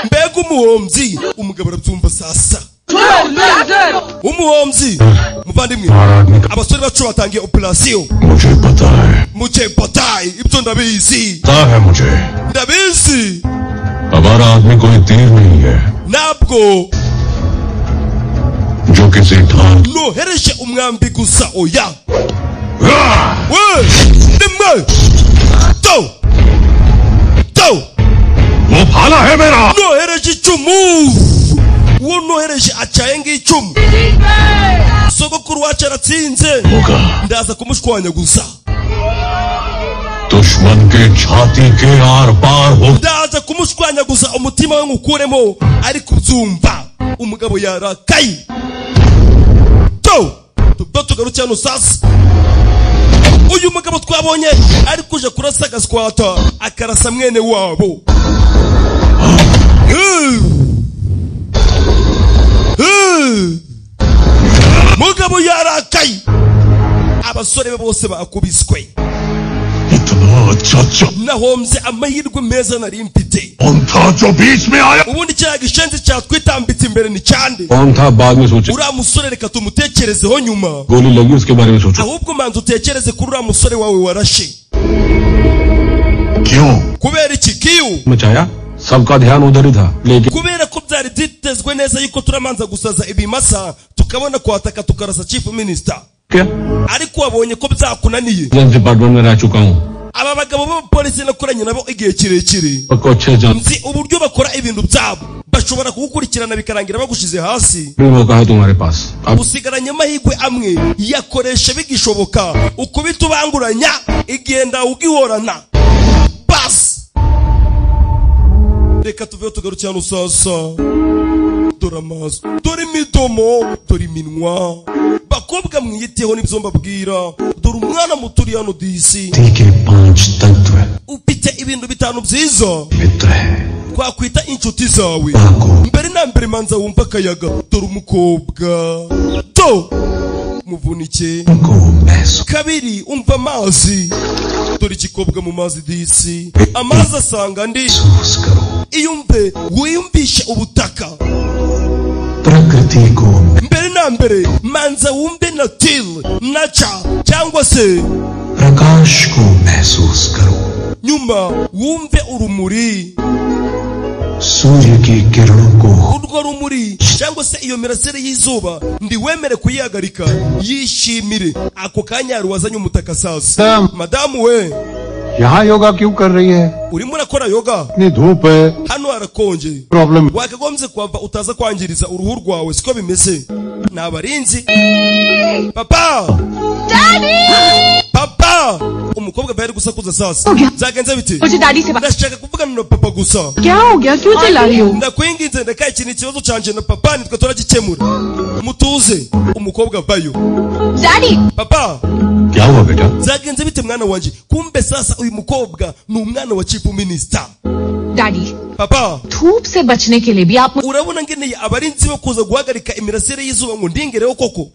mbega umuhombyi. Umugabo arabyumva sasa. Umuhombyi muvandimwe, abasore bacu batangiye operasiyo. मुझे पता है, Muje patayi, ibyo ndabizi, पता है मुझे. ndabizi. हमारा आदमी कोई तीर नहीं है Ntabwo जो किसी ठान nohereje umwambi gusa, oya. We rimwe to to, वो भाला है मेरा. Nohereje icumu, uwo nohereje acaye ng'icumu. Sogokuru wacu aratsinze, ndaza kumushwanya gusa. दुश्मन के छाती के are पार हो. Ndaza kumushwanya gusa, umutima we nkukuremo ari kubyumva. Umugabo yarakaye. To tubwo tugaruke hano sasa. Uyu mugabo twabonye ari kuja kurasa agaswata, akarasa mwene wabo. Mugabo yarakaye, abasore be bose bakubiswe. इतना अच्छा अच्छा Nahombye amahirwe meza nari mfite. कौन था जो बीच में आया? Ubundi cya gishenzi cyatwitambitse imbere ni cyande. कौन था बाद में सोचे, Uriya musore reka tumutekerezeho nyuma. गोली लगी उसके बारे में सोचो. Ahubwo manza utekereze kuri uriya musore wawe warashe. क्यों? Kubera iki kiyu? मचाया, सबका ध्यान उधर ही था, लेकिन Kubera ko byari byitezwe neza yuko turamanza gusaza ibimasa tukabona kwataka tukarasa chief minister, क्या ariko wabonye ko byakunaniye. Department में रह चुका हूँ, Aba bagabo b'abapolisi nakoranye nabo igihe kirekire, सबको अच्छे से जान nzi uburyo bakora ibintu byabo. Bashobora kugukurikirana bikarangira bagushize hasi. भी मौका है तुम्हारे पास अब. Usigaranye amahirwe amwe, yakoresha bigishoboka, ukubita ubanguranya igenda ugihorana. Basi reka tuveho tugaruke hano sasa. Dore amaso, dore imidomo, dore iminwa. Bakobwa mwiyiteho n'ibyo mbabwira. Dore umwana muto uri hano disi, के 5 तत्व ufite ibintu bitanu byiza मित्र है. twakwita inshuti zawe. Mbere na mbere manza wumva akayaga. Dore umukobwa to muvunike. को महसूस Kabiri umva amazi. Dore igikobwa mu mazi disi, amazi asanga andi. करो, Iyumve, wiyumvishe ubutaka. प्रकृति को Mbere na mbere manza wumve natile naca cyangwa se प्रकाश को महसूस करो, nyuma wumve urumuri. सूर्य की किरणों को Urwo rumuri cyangwa se iyo mirasire y'izuba ndiwemere kuyihagarika, yishimire. Ako kanya hari uwazanye umutaka sasa. Madamu we, यहाँ योगा क्यों कर रही है? urimo urakora yoga? इतनी धूप है, Hano harakonje, problem. wakagombye kuhava utaza kwangiriza uruhu rwawe, siko bimeze? Ni abarinzi. Papa, papa. Umukobwa bari gusakuza sasa. Byagenze bite? मुझे daddy से बात. Ndashaka kuvugana na papa gusa. क्या हो गया, क्यों चिल्ला रही हो? Ndakwinginze ndeka, iki ni ikibazo canje na papa, nitwe turagikemura. Mutuze. Umukobwa avayo. Daddy. Papa, क्या हुआ बेटा? byagenze bite mwana wanje? Kumbe sasa uyu mukobwa ni umwana wa chief minister. Daddy, Papa, धूप से बचने के लिए भी आप urabona ngeneye abarinzi bo kuza guhagarika imirasire y'izuba ngo ndingereho koko?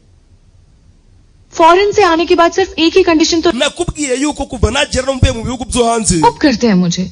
Foreign से आने के बाद सिर्फ एक ही कंडीशन तो Nakubwiye yuko kuva nagera no mvuye mu bihugu byo hanze अब करते हैं मुझे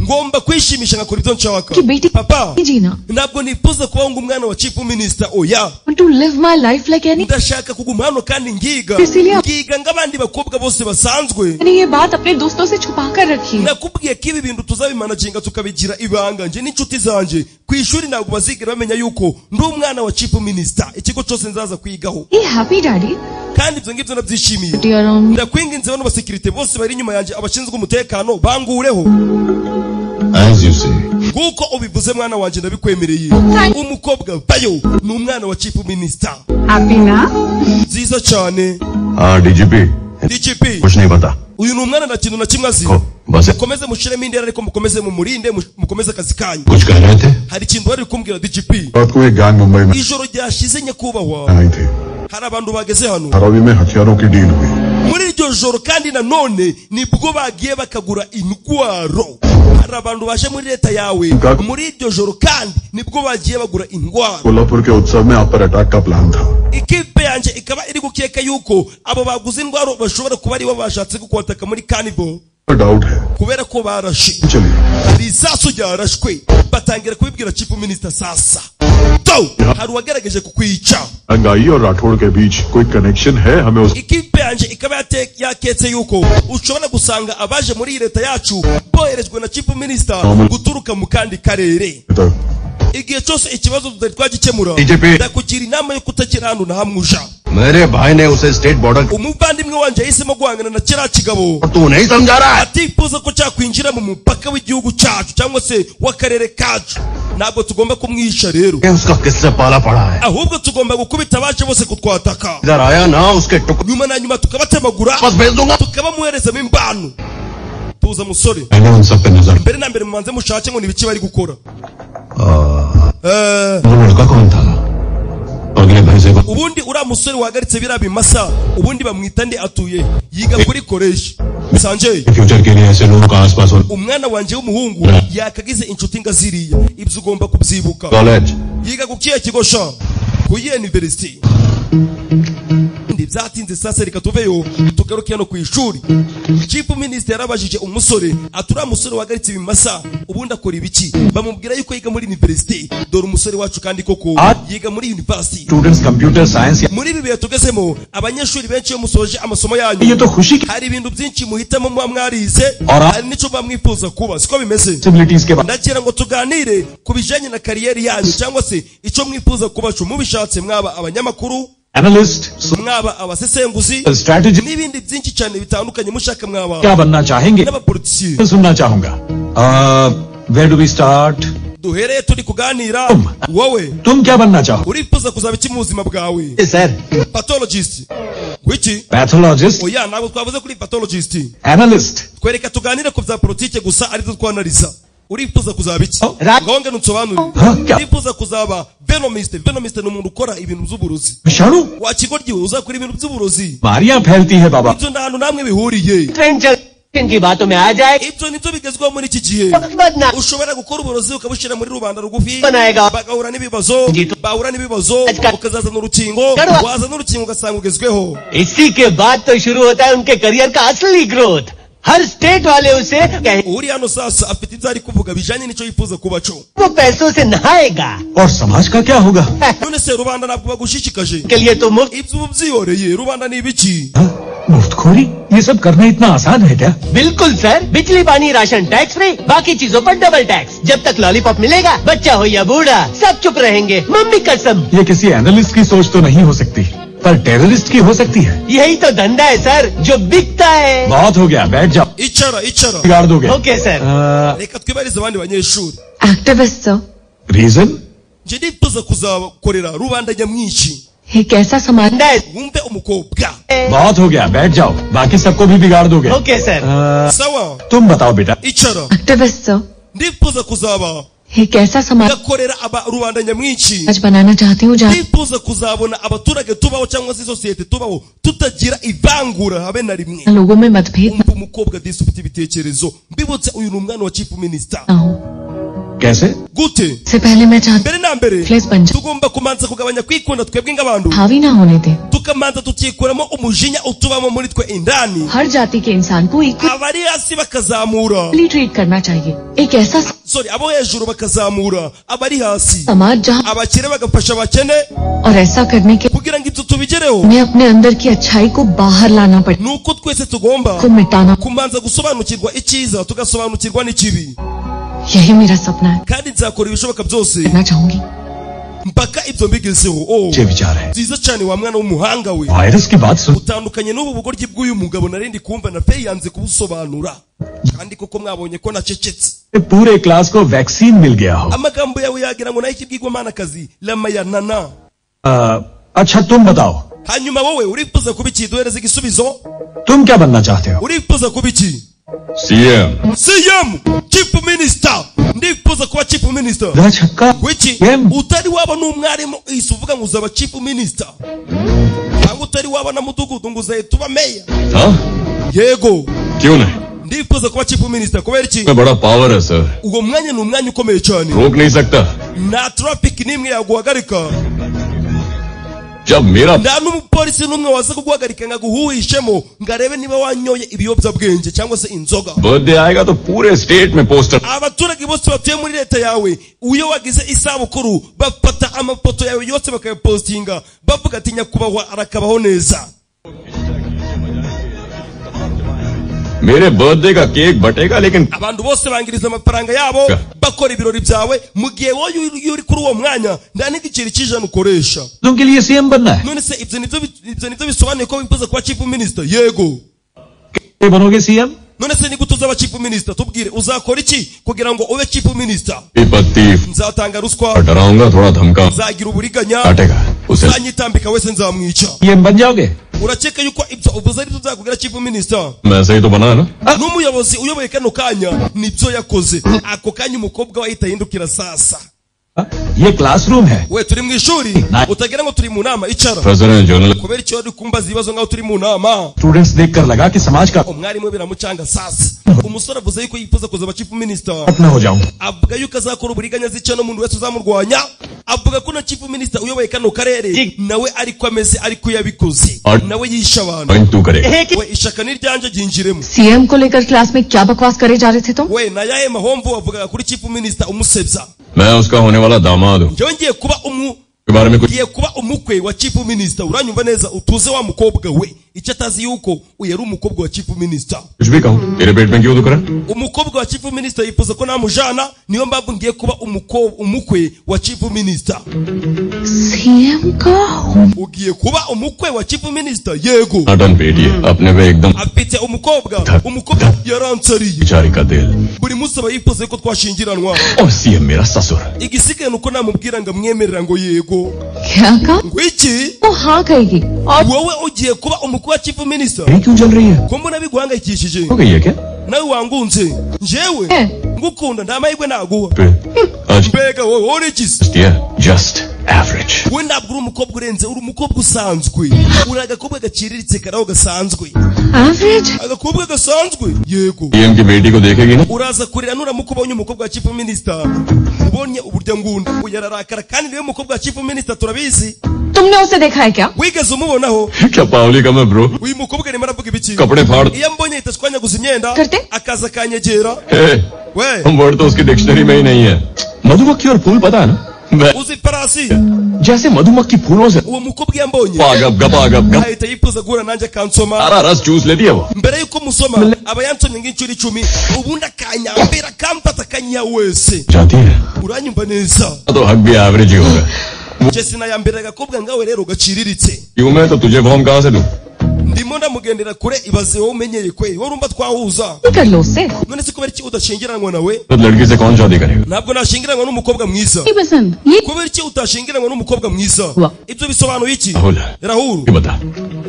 ngomba kwishimisha nkakora ibyo nshaka. कि बेटी Papa, जीना ntabwo nifuza kubaho ngo umwana wa chief minister, oya. To live my life like any. Ndashaka kuguma hano kandi ngiga Cecilia. ngiga nk'abandi bakobwa bose basanzwe. मैंने ये बात अपने दोस्तों से छुपा कर रखी है। Nakubwiye ko ibi bintu tuzabimanaginga tukabigira ibanga, nje n'inshuti zanjye ku ishuri ntabwo bazigera bamenya yuko ndi umwana wa chief minister ikigo cyose nzaza kwigaho. Be happy daddy. Kandi ibyo ngibyo nabyishimiye. Dear Ndakwinginze bano basekirite bose bari inyuma yanjye abashinzwe umutekano bangureho. As you say. Nguko ubivuze mwana wanjye, ndabikwemereye. Umukobwa bayo ni umwana wa chief minister. Happy ना? Nziza cyane. हाँ DGP. DGP, कुछ नहीं पता। Uyu ni umwana nta kintu na kimwe azi. बस Mukomeze mushiremo indera ariko mukomeze mumurinde, mukomeze akazi kanyu. कुछ कह रहे थे। Hari ikintu bari kumbwira DGP. रात को एक गैंग मुंबई में Ijoro ryashize nyakubahwa, आई थी। hari abantu bageze hano Dharavi में हथियारों की डील हुई। Muri iryo joro kandi nanone nibwo bagiye bakagura indwaro. Hari abantu baje muri leta yawe muri iryo joro kandi nibwo bagiye bagura indwaro. Kolhapur के उत्सव में आप पर अटैक का प्लान था। Ikipe yanjye ikaba iri gukeka yuko abo baguze indwaro bashobora kuba aribo bashatse kukwataka muri carnival doubt है। Kubera ko barashe चलिए। Ibisasu byarashwe batangira kubibwira chief minister. Sasa to hari uwagerageje kukwica. अंगाई और राठौड़ के बीच कोई कनेक्शन है हमें उस Ikipe yanjye ikaba yaketse yuko ushobora gusanga abaje muri iyi leta yacu boherejwe na chief minister guturuka mu kandi karere. तक Igihe cyose ikibazo tutari twagikemura, DGP. ndakugira inama yo kutagira ahantu na hamwe uja. मेरे भाई ने उसे state border Umuvandimwe wanjye yahisemo guhangana na kiriya kigabo तू नहीं समझा रहा है। Atifuza ko cyakwinjira mu mupaka w'igihugu cyacu cyangwa se w'akarere kacu. Ntabwo tugomba kumwica rero, कि उसका किससे पाला पड़ा है। Ahubwo tugomba gukubita abaje bose kutwataka, इधर आया ना उसके टुकड़े nyuma na nyuma tukabatemagura, वापस भेज दूंगा। Tukabamuherezamo imbano. Tuza musore. मैंने उन सब पे नजर Mbere na mbere mubanze mushake ngo ni ibiki bari gukora. वो लड़का कौन था अगले भाई से Ubundi uriya musore wahagaritse biriya bimasa ubundi bamwita nde? Atuye yiga kuri koleji Sanjay. Future के लिए ऐसे लोगों का आसपास होना Umwana wanjye w'umuhungu yakagize inshuti nga ziriya, ibyo ugomba kubyibuka. College Yiga ku kihe kigo sha? Ku yihe university? Ntibyatinze sasa, reka tuveyo tugaruke hano ku ishuri. Chief minister yarabajije umusore ati uriya musore wahagaritse ibimasa ubundi akora ibiki? Bamubwira yuko yiga muri university. Dore umusore wacu kandi koko yiga muri university. Students computer science Muri ibi bihe tugezemo, abanyeshuri benshi iyo musoje amasomo yanyu, ये तो खुशी की hari ibintu byinshi muhitamo muba mwarize, Ora. hari n'icyo muba mwifuza kuba, siko bimeze? Possibilities के बारे Ndagira ngo tuganire ku bijyanye na kariyeri yanyu cyangwa se icyo mwifuza kubacu. Mubishatse mwaba abanyamakuru, analyst mwaba abasesenguzi strategy n'ibindi byinshi cyane bitandukanye mushaka mwaba क्या बनना चाहेंगे n'abapolitisiye. सुनना चाहूंगा। Where do we start? Duhereye turi kuganira, wowe तुम क्या बनना चाहो? Urifuza kuzaba iki mu buzima bwawe? Sir. Pathologist wiki? Pathologist. Oya, ntabwo twavuze kuri pathologist. Analyst. Twereka tuganire ku bya politike gusa aribyo twanariza. Urifuza kuzaba iki? Ngaho ngeno unsobanurire. Huh? Kya? Urifuza kuzaba venomist. Venomist ni umuntu ukora ibintu by'uburozi. विषाणु Wa kigoryi we, uzakora ibintu by'uburozi? बीमारियां फैलती है बाबा। Ibyo nta hantu namwe bihuriye. Trend चल इनकी बातों में आ जाए। Ibyo nibyo bigezweho muri iki gihe. बदना Ushobora gukora uburozi ukabushyira muri rubanda rugufi, बनाएगा। Bagahura n'ibibazo, bahura n'ibibazo ukazazana urukingo, wazana urukingo ugasanga ugezweho. इसी के बाद तो शुरू होता है उनके करियर का असली ग्रोथ। हर स्टेट वाले उसे कहें Uri hano sasa afite ibyo ari kuvuga bijanye n'icyo yifuza kuba cyo. वो पैसों से नहाएगा। और समाज का क्या होगा? None se rubanda ntabwo bagushishikaje? के लिए तो मुफ्त Ibyo uba ubyihoreye, rubanda ni ibiki? मुफ्तखोरी ये सब करना इतना आसान है क्या? बिल्कुल सर, बिजली पानी ration tax free, बाकी चीजों पर डबल टैक्स। जब तक लॉलीपॉप मिलेगा बच्चा हो या बूढ़ा सब चुप रहेंगे, मम्मी कसम। ये किसी एनालिस्ट की सोच तो नहीं हो सकती, पर टेररिस्ट की हो सकती है। यही तो धंधा है सर जो बिकता है। बहुत हो गया, बैठ जाओ। Icara, icara. बिगाड़ दोगे। Okay sir. Reka twibarize abandi banyeshuri. Activist sir. Reason? Nje nifuza kuzakorera rubanda nyamwinshi. एक ऐसा समाज धंधा है। Wumve umukobwa. बहुत हो गया, बैठ जाओ, बाकी सबको भी बिगाड़ दोगे। Okay sir. Sawa. तुम बताओ बेटा। Icara. Activist sir. Ndifuza kuzaba एक ऐसा समाज ngakorera aba rubanda nyamwinshi. बनाना चाहती हूँ जहाँ Ndifuza kuzabona abaturage tubaho cyangwa se sosiyete tubaho tutagira ivangura habe na rimwe. लोगों में मतभेद Umva umukobwa disi ufite ibitekerezo. Mbibutse uyu ni umwana wa chief minister. ना हो। कैसे? Gute? इससे पहले मैं चाहती Mbere na mbere Flex banja. tugomba kumanza kugabanya kwikunda twebwe nk'abantu, हावी ना होने दें। Tukamanza tukikuramo umujinya utubamo muri twe indani. हर जाति के इंसान को Abari hasi bakazamura, equally treat करना चाहिए। एक ऐसा sorry, abo hejuru bakazamura abari hasi, समाज जहाँ abakire bagafasha abakene. और ऐसा करने के Kugira ngo ibyo tubigereho हमें अपने अंदर की अच्छाई को बाहर लाना पड़े nuko twese tugomba को मिटाना। kumanza gusobanukirwa icyiza, tugasobanukirwa n'ikibi. यही मेरा सपना है, Kandi nzakora ibishoboka byose करना चाहूंगी। mpaka ibyo mbigezeho. Oh, अच्छे विचार है। nziza cyane wa mwana w'umuhanga we. Virus की बात सुन Utandukanye n'ubu bugoryi bw'uyu mugabo narindi kumva na pe yanze kubusobanura, kandi koko mwabonye ko nacecetse. पूरे क्लास को वैक्सीन मिल गया हो। Amagambo yawe yagira ngo nayo ikibwirwamanakazi lamayanana. अच्छा तुम बताओ, Hanyuma wowe urifuza kuba iki? Duhereze igisubizo. तुम क्या बनना चाहते हो? Urifuza kuba iki? CM. CM, chief minister. Ndifuza kuba chief minister. इधर छक्का Wiki utari waba n'umwarimu ihise uvuga ngo uzaba chief minister, cyangwa utari waba na mudugudu ngo uzahita uba meya. हाँ Yego, क्यों नहीं? ndifuza kuba chief minister kubera iki? में बड़ा पावर है sir, Uwo mwanya ni umwanya ukomeye cyane, रोक नहीं सकता। nta traffic n'imwe yaguhagarika, जब मेरा nta n'umupolisi n'umwe waza kuguhagarika ngo aguhuhishemo ngo arebe niba wanyoye ibiyobyabwenge cyangwa se inzoga. Birthday आएगा तो पूरे स्टेट में poster. Abaturage bose batuye muri leta yawe, iyo wagize isabukuru bafata amafoto yawe yose bakayapostinga bavuga ati nyakubahwa arakabaho neza. मेरे बर्थडे का केक बटेगा लेकिन Abantu bose bangiriza amafaranga yabo bakora ibirori byawe, mu gihe wowe iyo uri kuri uwo mwanya nta n'igiceri cy'ijana ukoresha. के लिए सीएम बनना है। None se ibyo nibyo ibyo nibyo bisobanuye ko wifuza kuba chief minister? Yego. कैसे बनोगे CM? None se nigute uzaba chief minister? Tubwire uzakora iki kugira ngo ube chief minister? पत्ती Nzatanga ruswa, डराऊंगा, थोड़ा धमका nzagira uburiganya, काटेगा उसे। uzanyitambika wese nzamwica. CM बन जाओगे? Urakeka yuko ibyo uvuze aribyo nzakubwira chief minister? मैं ऐसे ही तो बना है ना। N'umuyobozi uyoboye kano kanya nibyo yakoze. Ako kanya umukobwa we ahita ahindukira sasa. ये क्लासरूम है। We turi mu ishuri, utagira ngo turi mu nama, icara. Professor हैं journal. Kubera icyo uri kumbaza ibibazo nkaho turi mu nama. Students देखकर लगा कि समाज का Umwarimu we biramucanga sasa. Umusore avuze yuko yifuza kuzaba chief minister, अपना हो जाऊं। avuga yuko azakora uburiganya zica n'umuntu wese uzamurwanya, avuga ko na chief minister uyoboye kano karere nawe ariko ameze, ariko yabikoze, nawe yishe abantu. Join तू करेगा। We ishaka ni ryanjye ryinjiremo. CM को लेकर क्लास में क्या बकवास करे जा रहे थे तुम? We na yahe mahomvu wavugaga kuri chief minister umusebya? मैं उसका होने वाला दामाद हूँ। Njyewe ngiye kuba umu के बारे में कुछ ngiye kuba umukwe wa chief minister, uranyumva neza? Utuze wa mukobwa we. Icyo atazi yuko uyu ari umukobwa wa chief minister. कुछ भी कहूँ तेरे पेट में क्यों दुख रहा है? Umukobwa wa chief minister yifuza ko namujana, niyo mpamvu ngiye kuba umukwe wa chief minister. CM का Ugiye kuba umukwe wa chief minister? Yego. Done बेटी है अपने पे एकदम Afite umukobwa, umukobwa yaransariye, बेचारी का दिल buri munsi aba yifuza yuko twashyingiranwa. और सीएम मेरा ससुर है। Igisigaye ni uko namubwira ngo amwemerera ngo yego. क्या कहा? Ngo iki? वो हाँ कहेगी और Wowe ugiye kuba umukwe wa chief minister? ये क्यों चल रही है? Ko mbona biguhangayikishije? हो गई है क्या? Nawe wangunze njyewe ngukunda nta mahirwe naguha. फिर आज Mbega wowe urigize just average. we, ntabwo uri umukobwa urenze, uri umukobwa usanzwe, uri agakobwa gaciriritse karaho gasanzwe. Average? Agakobwa gasanzwe, yego. CM की बेटी को देखेगी ना Uraza kurira nuramuka ubonye umukobwa wa chief minister, ubonye uburyo ngunda uyu ararakara, kandi niwe mukobwa wa chief minister turabizi. तुमने उसे देखा है क्या? Wigeze umubonaho? क्या पावली कम है bro. Uyu mukobwa arimo aravuga ibiki? कपड़े फाड़ Iyo ambonye ahita ashwanyaguza imyenda, Karite? akaza akanyegera. हे, We हम वर्ड तो उसकी डिक्शनरी में ही नहीं है। मधुमक्खी और फूल पता है ना? मैं uzi ifarasi? जैसे मधुमक्खी फूलों से Uwo mukobwa iyo ambonye गप गपा गप गप ahita yifuza guhura nanjye akansoma. सारा रस चूस लेती है वो। Mbere yuko musoma aba yansomye nk'inshuro 10, ubundi akanyambera akamfata akanyiha wese. जाती है Uranyumva neza? तो हक भी एवरेज ही होगा। Njye sinayambera agakobwa ngawe rero gaciriritse. क्यों मैं तो तुझे फॉर्म कहाँ से दूं? Ndimo ndamugendera kure, ibaze wowe umenyeye kweri, wowe urumva twahuza? कर लो उससे। None se kubera iki udashyingiranwa nawe? तो लड़की से कौन शादी करेगा? Ntabwo nashyingiranwa n'umukobwa mwiza. नहीं पसंद ये Kubera iki utashyingiranwa n'umukobwa mwiza? Wa. Ibyo bisobanuye iki? Rahul Rahul, ये बता,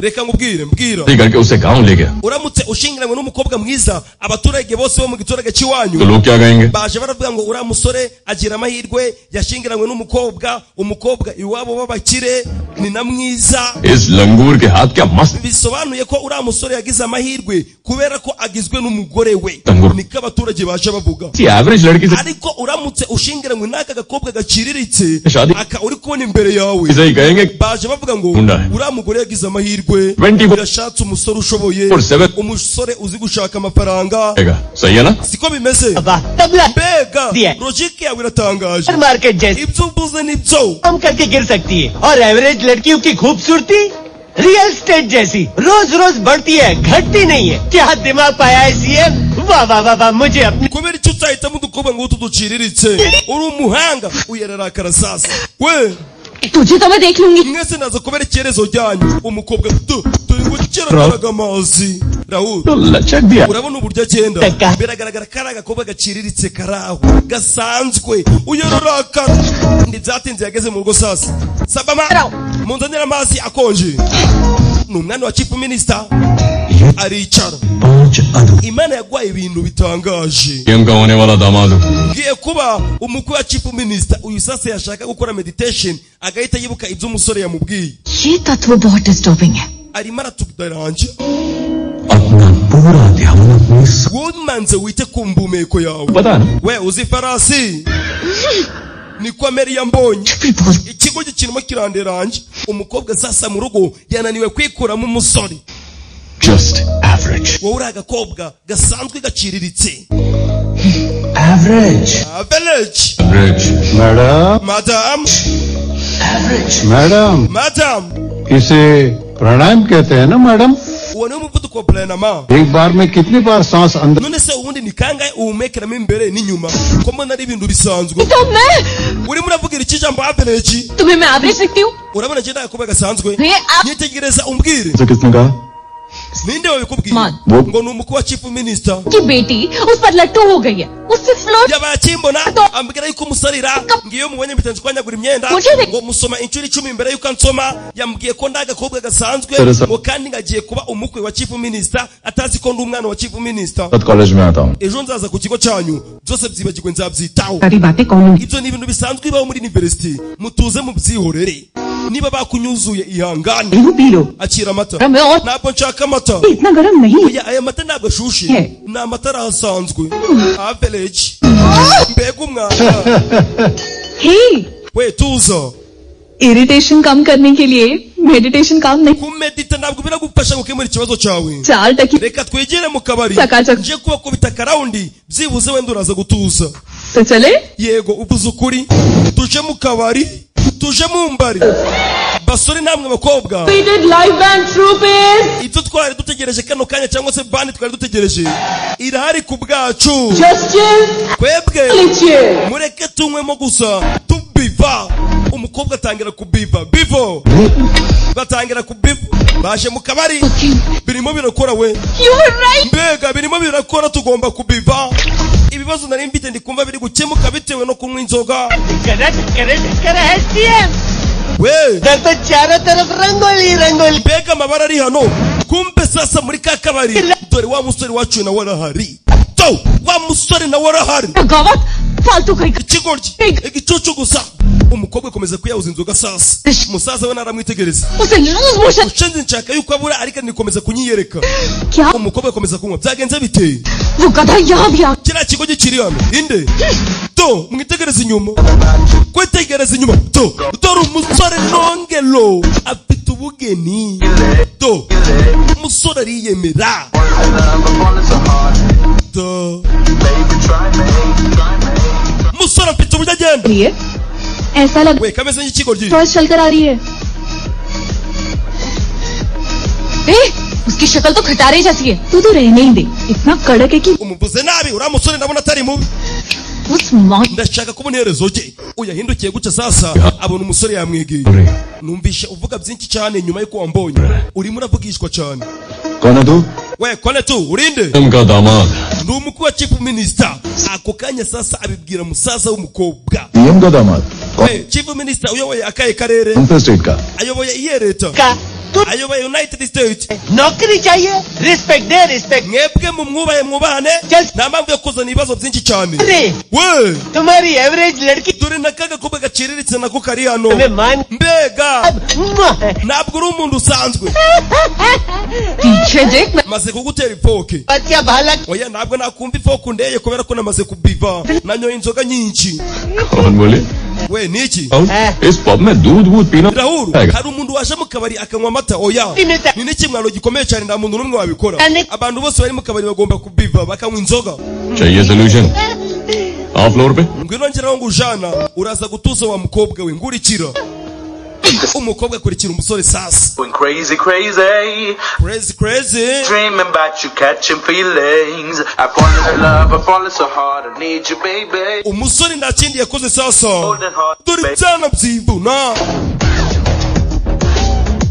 reka nkubwire, mbwira. शादी करके उसे गांव ले गया Uramutse ushyingiranywe n'umukobwa mwiza, abaturage bose bo mu giturage cy'iwanyu तो लोग क्या कहेंगे? baje baravuga ngo uriya musore agira amahirwe yashyingiranywe n'umukobwa, umukobwa iwabo b'abakire ni na mwiza. इस लंगूर के हाथ क्या मस्त Bisobanuye ko uriya musore yagize amahirwe Kubera ko agizwe n'umugore we, niko abaturage baje bavuga. Average लड़की से Ariko uramutse ushingiranywe n'aka gakobwa gaciriritse Shadi. aka uri kubona imbere yawe, सही कहेंगे baje bavuga ngo Nkunda. uriya mugore yagize amahirwe, 24 yashatse umusore ushoboye, 7 umusore uzi gushaka amafaranga. रहेगा सही है ना Siko bimeze? वाह तबला Mbega दिया logique yawe iratangaje. Market जैसी Ibyo uvuze nibyo. कम करके गिर सकती है और एवरेज लड़कियों की खूबसूरती रियल स्टेट जैसी रोज रोज बढ़ती है घटती नहीं है। क्या दिमाग पाया है सीएम। वाह वाह वाह वाह मुझे अपनी Kubera icyo utahitamo udukobwa ngo utu duciriritse? Uri umuhanga. Uyararakara sasa we. तुझे तो मैं देख लूंगी। Mwese naza kubera icyerezo ryanyu. Umukobwa du turi gukira amazi. Rahul, तो लचक दिया urabona uburyo agenda? Reka. Biragaragara ko ari agakobwa gaciriritse kari aho gasanzwe. Uyararakara. Ntibyatinze yageze mu rugo sasa. Sabama, munzanire amazi akonje. Ni umwana wa chief minister. Aricara. पांच अधूरे Imana yaguhaye ibintu bitangaje. CM का होने वाला दामाद हूँ Ngiye kuba umukwe wa chief minister. Uyu sasa yashaka gukora meditation agahita yibuka ibyo umusore yamubwiye. ये तत्व बहुत डिस्टर्बिंग है। Arimo aratudaranje. अपना पूरा ध्यान अपनी Womanze wite ku mbumeko yawe. पता है ना We uzi ifarasi niko ameri yambonye. भी बहुत Ikigo gikirimo kiranderanje. Umukobwa sasa mu rugo yananiwe kwikuramo umusore. Just average Wowe uri agakobwa gasanzwe gaciriritse. Average Average. Average madam Madam, madam madam, इसे प्राणायाम कहते हैं ना madam. Uwo niwo muvuduko wa pranayama. एक बार में कितनी बार सांस अंदर None se ubundi ni kangahe uwumekeramo imbere n'inyuma, ko mbona ari ibintu bisanzwe? तो मैं Urimo uravugira iki jambo average? तुम्हें मैं एवरेज दिखती हूँ? Urabona njye ndagakuba gasanzwe? ये आप Nyitegereza umbwire. उसे किसने कहा? Ninde wabikubwiye? Man. Ngo ni umukwe wa chief minister. की बेटी उस पर लट्टू हो गई है, उससे float Yabaye akimbona ambwira yuko musarira ngiyo mubonye mpita nshwanyagura imyenda, Mujye- ngo musoma inshuro 10 imbere yuko ansoma. Yambwiye ko ndagakobwa gasanzwe, Teresa. ngo kandi ngagiye kuba umukwe wa chief minister, atazi ko ndi umwana wa chief minister. College में आता हूँ। Ejo nzaza ku kigo cyanyu, byose byibagirwe, nzabyitaho. सारी बातें कौन Ibyo ni ibintu bisanzwe bibaho muri university, mutuze mubyihorere. Niba bakunyuzuye ihangane. P low. Akira amata. मैं और Ntabwo nshaka amata. इतना गर्म नहीं। Oya, aya mata ntabwo ashushe, He. ni amata arasanzwe. Average. Mbega umwanda. Hey, We tuza. Irritation कम करने के लिए मेडिटेशन काम नहीं। Kumedita ntabwo biragufasha gukemura ikibazo cyawe. चार टकी Reka twigire mu kabari, Sakaca. nje kubakubita akarawundi, byibuze wenda uraza gutuza. तो चले। Yego, uvuze ukuri. Tuje mu kabari, tuje mu mbari, basore namwe bakobwa. Live band troupe Ibyo twari dutegereje kano kanya, cyangwa se bandi twari dutegereje, irahari ku bwacu. Just chill Twebwe chill mureke tunywemo gusa tubiva. Umukobwa atangira kubiva bivo, batangira kubiva, baje mu kabari, birimo birakora we. You were right. Mbega birimo birakora, tugomba kubiva. Ibibazo nari mfite ndi kumva biri gukemuka bitewe no kunywa inzoga. Correct correct करे है CM. We इधर तो चारों तरफ रंगोली rangoli. Mbega amabara ari hano. Kumbe sasa muri ka kabari, dore wa musore wacu nawe arahari. To wa musore nawe arahari. गवत फालतू कहीं Ikigoryi, igicucu gusa. Umukobwa akomeza kuyahuza inzoga sasa. Umusaza we naramwitegereza. उसे loose motion. Ushinze nshaka yuko abura, ariko nikomeza kunyiyereka. क्या Umukobwa akomeza kunywa. Byagenze biteye? वो गधा यहाँ भी आ Kiriya kigo gikiri hano inde to mwitegereze inyuma, kwitegereza inyuma to dore umusore nongelo afite ubugeni. To umusore ariyemera. To umusore afite uburyo agenda. रही है ऐसा लग We kameze nk'ikigoryi. Torch चलकर आ रही है। ए, उसकी शक्ल तो खटारे जैसी है। तू तो रहने ही दे, इतना कड़क है कि Umuvuze nabi. Uriya musore ndabona atari mubi. उस मौत Ndashaka kubona iherezo rye. Uyahindukiye gutya sasa abona umusore yamwegeye. Numvishe uvuga byinshi cyane nyuma y'uko wambonye, urimo uravugishwa cyane. कौन है तू? We kone tu urinde? CM का दामाद Ndi umukwe wa chief minister. Ako kanya sasa abibwira musaza w'umukobwa. CM का दामाद? कौन We chief minister uyoboye akahe karere? से स्टेट का? Ayoboye iyihe leta? का तू Ayoboye United States. नौकरी चाहिए रिस्पेक्ट दे respect. Mwebwe mumwubahe, mwubahane, nta mpamvu yo kuzana ibibazo byinshi cyane. अरे We तुम्हारी एवरेज लड़की dore na kagakobwa gaciriritse nako kari hano. तुम्हें मान Mbega Ntabwo uri umuntu usanzwe. Maze kugutera ifoke. Oya, ntabwo nakumva ifoke undeye kubera ko namaze kubiva, nanyoye inzoga nyinshi. कौन बोले? We, niki? इस पब में दूध वूध पीना Rahuru, hari umuntu waje mu kabari akanywa amata? Oya, ni n'ikimwaro gikomeye cyane, nta muntu n'umwe wabikora. Abantu bose bari mu kabari bagomba kubiva bakanywa inzoga. चाहिए solution. आओ floor पे. Ngwino ngeraho ngo ujana uraza gutuza wa mukobwa we, ngurikira. Umukobwa akurikira umusore sasa. Going crazy, crazy. Crazy, crazy. Dreaming about you, catching feelings. I fall in love, I fall so hard. I need you, baby. Umusore nta kindi yakoze sasa, Golden heart, dore baby. ibyana byivuna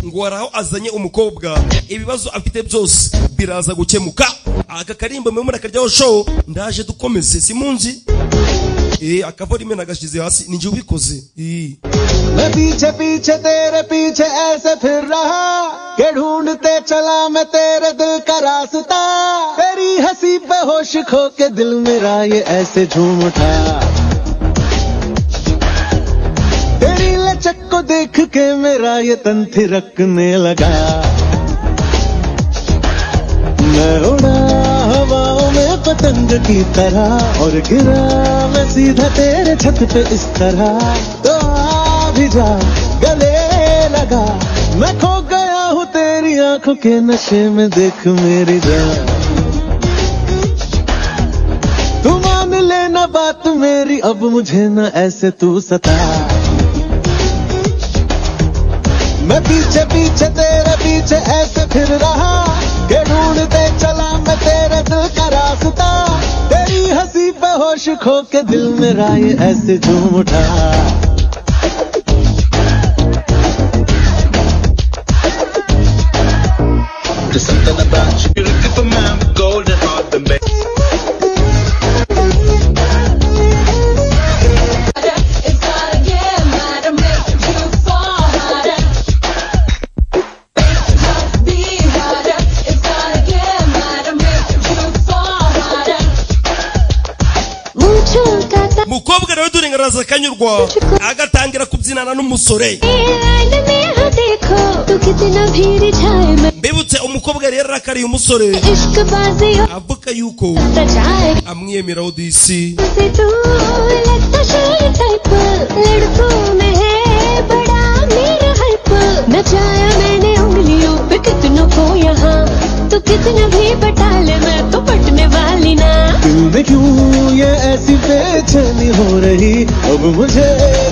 ngo hari aho azanye umukobwa, ibibazo afite byose biraza gukemuka. Aka karimbo mwe murakaryaho show, ndaje dukomeze simunzi. Akavorime nagashize hasi, ninjye ubikoze. मैं पीछे पीछे तेरे पीछे ऐसे फिर रहा के ढूंढते चला मैं तेरे दिल का रास्ता, तेरी हंसी पे होश खो के दिल मेरा ये ऐसे झूम उठा, तेरी लचक को देख के मेरा ये तन थिरकने लगा, मैं उड़ा हवाओं में पतंग की तरह और गिरा मैं सीधा तेरे छत पे इस तरह, तो आ भी जा गले लगा, मैं खो गया हूँ तेरी आंखों के नशे में, देख मेरी जान, तू मान लेना बात मेरी, अब मुझे न ऐसे तू सता, मैं पीछे पीछे तेरे पीछे ऐसे फिर रहा के ढूंढते चला मैं तेरे दिल का रास्ता, तेरी हंसी पे होश खो के दिल मेरा ये ऐसे झूम उठा। There's something about you. You're looking for man with golden heart and baby. Mukobwa nawe dore ngaraza akanyurwa agatangira kubyinana n'umusore. Mbibutse umukobwa rero arakariye umusore avuga yuko amwiyemera odisi. दिल में क्यों ये ऐसी बेचैनी हो रही, अब मुझे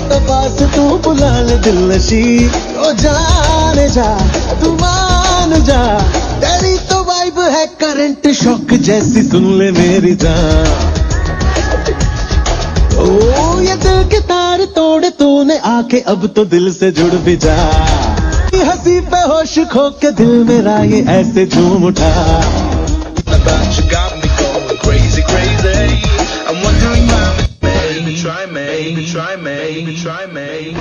तो पास तू बुला ले दिल नशी, ओ जाने जा तू मान जा, तेरी तो वाइब है करंट शॉक जैसी, सुन ले मेरी जान, ओ ये दिल के तार तोड़े तूने आके, अब तो दिल से जुड़ भी जा, हंसी पे होश खो के दिल मेरा ये ऐसे झूम उठा। Crazy, crazy. I'm wondering why, baby, try me, try me, try me.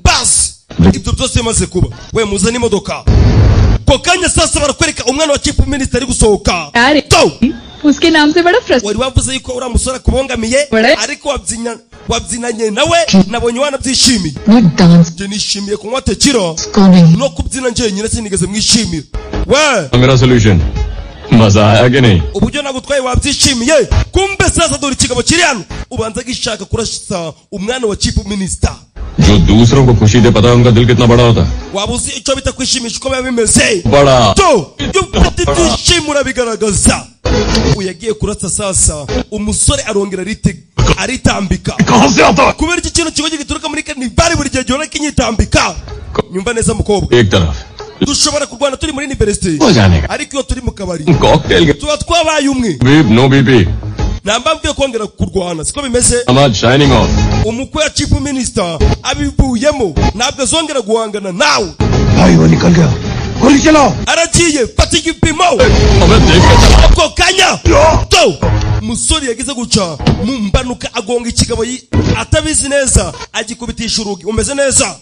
Bas, ibyo byose bimaze kuba, we muzane imodoka. Ko kanya sasa barakwereka umwana wa chief minister ari gusohoka. उसके नाम से बड़ा frust. Wari wavuze yuko uriya musore akubangamiye, ariko wabyinanye nawe nabonye wanabyishimiye. Njye nishimiye kunywa tekiro no kubyina njyenyine, sinigeze mwishimira. We मेरा solution मजा आया कि नहीं? Uburyo nagutwaye wabyishimiye. Kumbe sasa dore ikigabo kiri hano ubanza gishaka kurasa umwana wa chief minister. जो दूसरों को खुशी दे, पता है उनका दिल कितना बड़ा होता है? Waba uzi icyo bita kwishimisha uko biba bimeze? बड़ा. To iyo ufite ibyishimo urabigaragaza. Uyu yagiye kurasa sasa umusore arongera aritambika. Kubera iki kintu kigo gituruka muri karnival buri gihe gihora kinyitambika. Nyumva neza mukobwa, एक तरफ dushobora kurwana turi muri university, ariko iyo turi mu kabari cocktail tuba twabaye umwe. No BP Namba mvuye kongera kurwana siko bimeze. Shining off. Umukwe wa chief minister abivuyemo, ntabwo azongera guhangana nawe. भाई वो निकल गया, गोली चलाओ. Aragiye, fata igipimo. Ako kanya to musore yagize guca mu mbanuka agonga ikigabo atabizi neza, agikubitisha urugi. Umeze neza?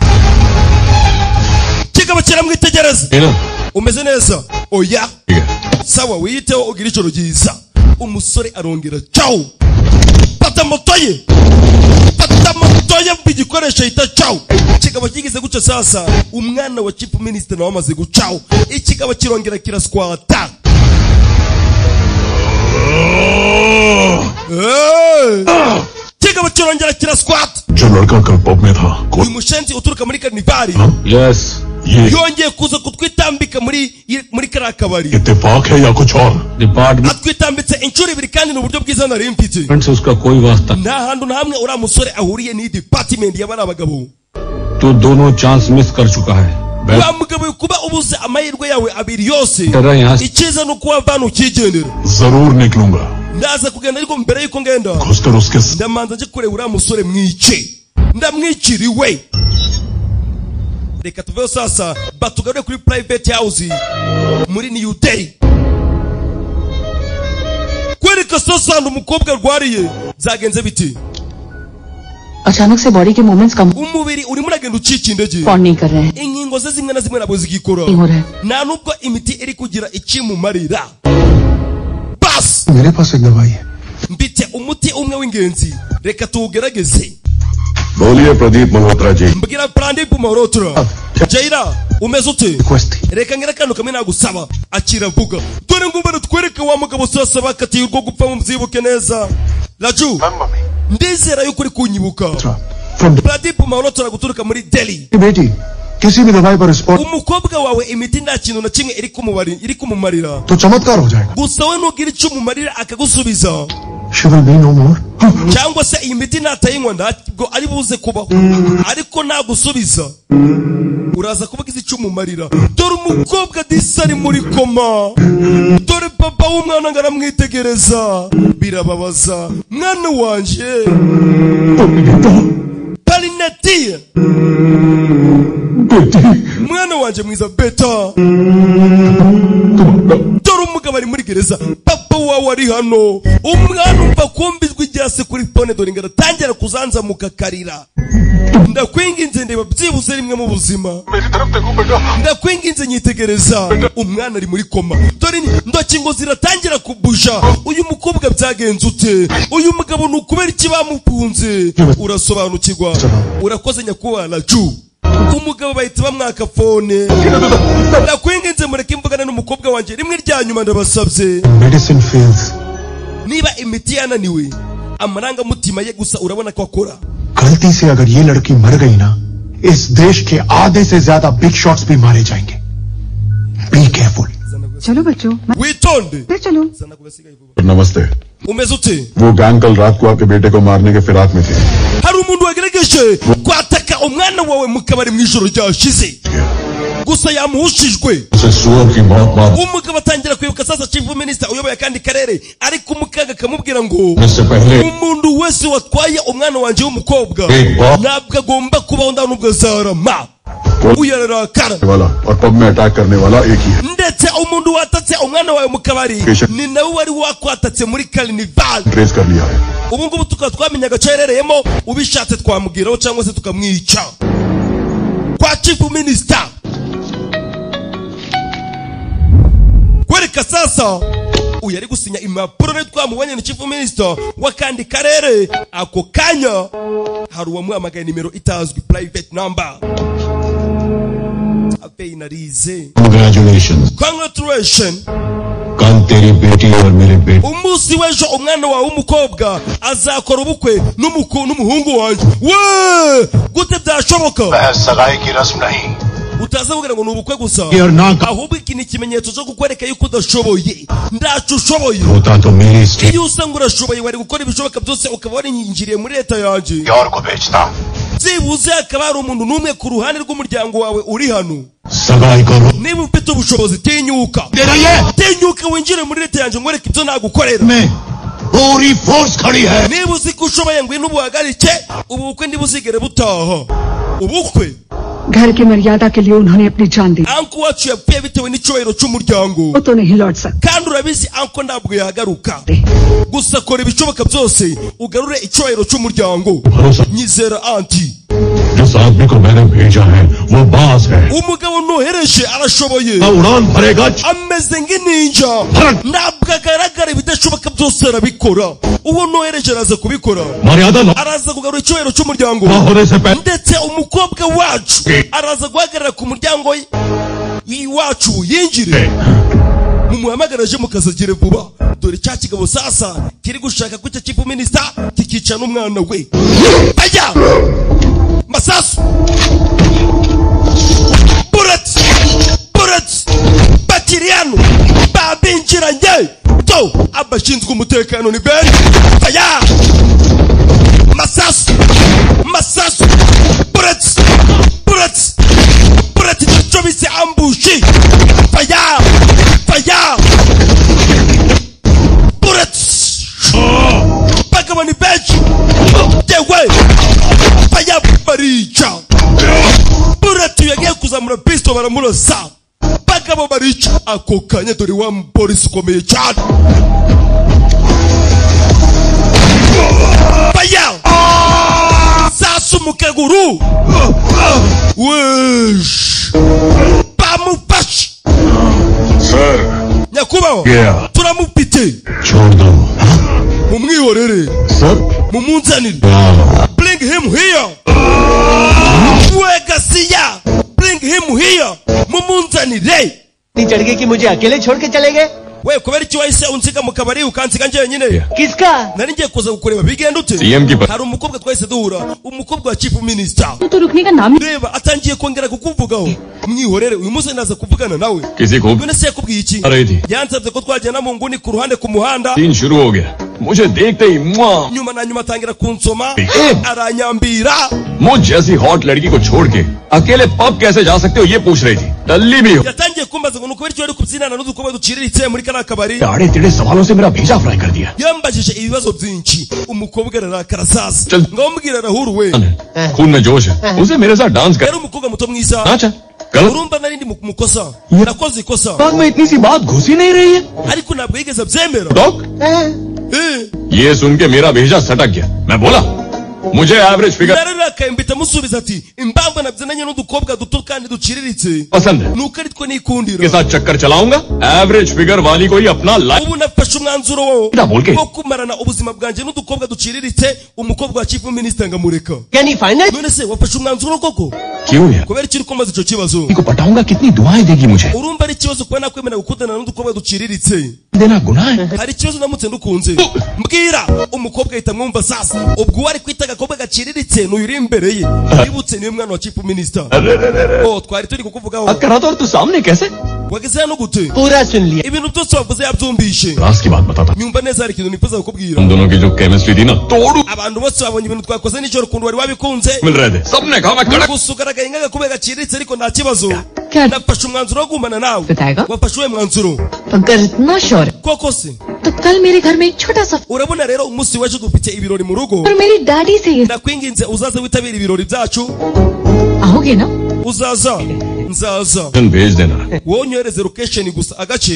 Kigabo kiramwitegereza. Umeze neza? Oya. Sawa, wiyiteho ugira ijoro ryiza. Umusore arongera ciao, fata moto ye, fata Tamutoye igikoresho yita caw. Ikigabo kigeze guca sasa umwana wa chief minister nawe amaze gucaho. Ikigabo kirongera kiraswata. Kigabo kirongera kiraswata. जो लड़का कल पब में था Uyu mushenzi uturuka muri karnivari yes ये yongeye kuza kutwitambika muri kariya kabari. इत्तेफाक है या कुछ और department Atwitambitse inshuro ibiri kandi ni uburyo bwiza nari mfite. से उसका कोई वास्ता Nta hantu na hamwe uriya musore ahuriye n'iyi department y'abari abagabo. तू दोनों chance miss कर चुका है Wa mugabo kuba ubuze amahirwe yawe abiri yose, तरह यहाँ से icyiza ni uko wavana ukigendera. जरूर निकलूंगा Ndaza kugenda ariko mbere yuko ngenda घुसकर उसके ndamanza nje kureba uriya musore mwice, ndamwiciriwe. Reka tuveyo sasa batugarure kuri private house muri New Day. Kwereka sasa ahantu umukobwa arwariye byagenze biti. अचानक से बॉडी के मूवमेंट्स कम Umubiri urimo uragenda ucika intege, respond नहीं कर रहे हैं inkingo ze zimwe na zimwe ntabwo zigikora, नहीं हो रहा है nta nubwo imiti iri kugira ikimumarira. Basi मेरे पास एक दवाई है mfite umuti umwe w'ingenzi, reka tuwugerageze. बोलिए Pradeep Malhotra ji Mbwira Pradeep Malhotra. Jaira umeze ute? Request थी Reka ngira akantu kamwe nagusaba. Akiravuga dore ngo mbere twereke wa mugabo sasa bakatiye urwo gupfa mubyibuke neza. Raju ndizera yuko uri kunyibuka. From Pradeep Malhotra guturuka muri Delhi. बेटी किसी भी दवाई पर respond Umukobwa wawe imiti nta kintu na kimwe iri kumumarira, तो चमत्कार हो जाएगा gusa we nugira icyo umumarira akagusubiza, She will be no more cyangwa se iyi miti natayinywa ntabwo ari buze kubaho, ariko nagusubiza uraza kuvuga icyo umumarira. Dore umukobwa disi ari muri koma, dore papa w'umwana ngo aramwitegereza, birababaza. Mwana wanje Parinati, mwana wanje mwiza beta. Dore umugabo ari muri gereza, papa wawe ari hano. Umwana umva kumva ijwi rya se kuri phone, dore ngo aratangira kuzanzamuka akarira. Ndakwinginze ndeba byibuze rimwe mu buzima, ndakwinginze nyitegereza. Umwana ari muri koma, dore ndoki ngo ziratangira kubuja. Uyu mukobwa byagenze ute? Uyu mugabo ni ukubera iki bamukunze? Urasobanukirwa. Urakoze nyakubahwa Raju. Umugabo bahita bamwaka phone. Ndakwinginze mureke imvugane n'umukobwa wanjye rimwe rya nyuma ndabasabye. Medicine fails Niba imiti yananiwe amarangamutima ye gusa urabona ko akora. गलती से अगर ये लड़की मर गई ना इस देश के आधे से ज्यादा बिग शॉट्स भी मारे जाएंगे be careful चलो बच्चों Witonde. मैं चलो नमस्ते Umeze ute? वो गैंग कल रात को आपके बेटे को मारने के फिराक में थे Hari umuntu wagerageje kwataka umwana wawe mu kabari mu ijoro ryashize, gusa yamuhushijwe. उसे सुअर की मौत मार Umugabo atangira kwibuka sasa chief minister uyoboye akandi karere, ariko umukaga akamubwira ngo से पहले umuntu wese watwaye umwana wanjye w'umukobwa ntabwo agomba kubaho nta nubwo azarama. Uyu ararakara. वाला और पब में अटैक करने वाला एक ही है Ndetse umuntu watatse umwana wawe mu kabari ni nawe wari wakwatatse muri carnival. Trace कर लिया है Ubu ngubu tukaba twamenya agace aherereyemo, ubishatse twamubwiraho cyangwa se tukamwica. Kwa chief minister kwereka sasa uyu ari gusinya impapuro rero twamubonye ni chief minister w'akandi karere. Ako kanya hari uwamuhamagaye nimero itazwi, private number. Abenarize. Congratulations Congratulations. कल तेरी बेटी और मेरे बेटे Umunsi w'ejo umwana wawe w'umukobwa azakora ubukwe n'umuhungu wanjye. We gute byashoboka? सगाई की रस्म नहीं Utaza kugira ngo ni ubukwe gusa, और ना ahubwo iki ni ikimenyetso cyo kukwereka yuko udashoboye, ntacyo ushoboye. होता तो मेरी state Iyo usanga urashoboye wari gukora ibishoboka byose ukaba warinjiriye muri leta yanjye, और को बेचता byibuze hakaba hari umuntu n'umwe ku ruhande rw'umuryango wawe uri hano. सगाई करो Niba ufite ubushobozi tinyuka, tinyuka winjire muri leta yanjye nkwereke ibyo nagukorera. में पूरी फोर्स खड़ी है Niba uzi ko ushoboye ngwino ubuhagarike, ubu bukwe ntibuzigere butaha. Ubukwe घर की मर्यादा के लिए उन्होंने अपनी जान दी anko wacu yapfuye bitewe n'icyubahiro cy'umuryango, वो तो नहीं लौट सकते kandi urabizi anko ntabwo yagaruka. Gusa kora ibishoboka byose ugarure icyubahiro cy'umuryango. Nyizera anti. जिस आदमी को मैंने भेजा है वो बाज है। Umugabo nohereje arashoboye, उड़ान भरेगा। Ameze nk'ininja, ntabwo agaragara, ibidashoboka byose arabikora. Uwo nohereje araza kubikora, मर्यादा araza kugarura icyubahiro cy'umuryango, होने से पहले ndetse umukobwa wacu araza guhagarara ku muryango iwacu yinjire. Mumuhamagara aje mukazagire vuba. Dore cya kigabo sasa kiri gushaka ko icyo chief minister kikica n'umwana we. Bajya masasu, bullets, bullets, bakiri hano babinjiranye. To abashinzwe umutekano ni benshi. Bajya masasu, masasu, bullets, bullets, bullets, icyo bise ambushi. Fire, fire, bullets. Bagabo ni benshi yewe. Fire, barica. Bullet, yagiye kuzamura pistol baramurasa. Bagabo barica ako kanya. Dore wa mupolisi ukomeye cyane. Fire, sasu mu kaguru. Wesh, bamufashe. Sir, nyakubahwa, Yeah. turamufite. छोड़ दो। Mumwihorere. Sir, mumunzanire. Bring him here. Wegasiya, bring him here, mumunzanire. चढ़ गई कि मुझे अकेले छोड़ के चले गए। We, kubera iki wahise unsiga mu kabari ukansiga njyenyine? किसका? Nari ngiye kuza kukureba, bigenda ute? CM की Hari umukobwa twahise duhura, umukobwa wa chief minister. तो रुकने का नाम Reba atangiye kongera kukuvugaho. Mwihorere, uyu munsi ndaza kuvugana nawe. किसी को None se yakubwiye iki? आ रही थी। Yansabye ko twagenda mu nguni ku ruhande ku muhanda. Scene शुरू हो गया, मुझे देखते ही मुआ, Nyuma na nyuma atangira kunsoma, aranyambira. मुझ जैसी हॉट लड़की को छोड़ के अकेले पब कैसे जा सकते हो ये पूछ रही थी। टल्ली भी हो। Yatangiye kumbaza ngo ni ukubera icyo wari kubyinana n'udukobwa duciriritse muri kariya kabari. आड़े टेढ़े सवालों से मेरा भेजा फ्राई कर दिया। Yambajije ibibazo byinshi. Umukobwa ararakara sasa. Chal. Ngaho mbwira Rahuru we. खून में जोश है, उसे मेरे साथ डांस कर Yari umukobwa muto mwiza. अच्छा गलत। Urumva nari ndi mu mukosa, nakoze ikosa. दिमाग में इतनी सी बात घुसी नहीं रही है। Ariko ntabwo yigeze abyemera. Dog, Eh, ये सुन के मेरा भेजा सटक गया। मैं बोला मुझे average figure nararakaye mpita musubiza ati impamvu nabyinanye n'udukobwa duto kandi duciriritse पसंद है ni uko ari two के nikundira. साथ चक्कर चलाऊंगा, एवरेज फिगर वाली को ही अपना life Ubu nafashe umwanzuro wo Ida bolke. wo kumarana ubuzima bwanjye n'udukobwa duciriritse, umukobwa wa chief minister ngamureka. यानी final. None se wafashe umwanzuro koko? क्यों यार? Kubera iki uri kumbaza icyo kibazo? को पटाऊंगा, कितनी दुआएं देगी मुझे। Urumva ari ikibazo kuba nakwemera gukundana n'udukobwa duciriritse? देना गुनाह है। Hari ikibazo ndamutse ndukunze? Mbwira. Umukobwa ahita mwumva sasa. Ubwo uwo ari kwita agakobwa gaciriritse n'uyu uri imbere ye, wibutse niwe mwana wa chief minister. अरे अरे अरे, Oh, twari turi kukuvugaho. बात कर रहा था और तू सामने कैसे? Wageze hano gute? पूरा सुन लिया। Ibintu byose wavuze yabyumvishe. राज की बात बताता। Nyumva neza, hari ikintu nifuza kukubwira. हम दोनों की जो केमिस्ट्री थी ना, तोड़ू Abantu bose babonye ibintu twakoze nijoro, ukuntu wari wabikunze. मिल रहे थे, सबने कहा मैं कड़क। Gusa ugaragaye nk'agakobwa gaciriritse, ariko nta kibazo, क्या nafashe umwanzuro wo gumana nawe. बताएगा? Wafashe uwuhe mwanzuro? अगर इतना sure Koko se? तो कल मेरे घर में एक छोटा सा Urabona rero umunsi w'ejo dufite ibirori mu rugo. और मेरी दादी से ये Ndakwinginze uzaze witabira ibirori byacu. आओगे ना? Uzaza? Nzaza. भेज देना। Wowe unyohereze location gusa, agace,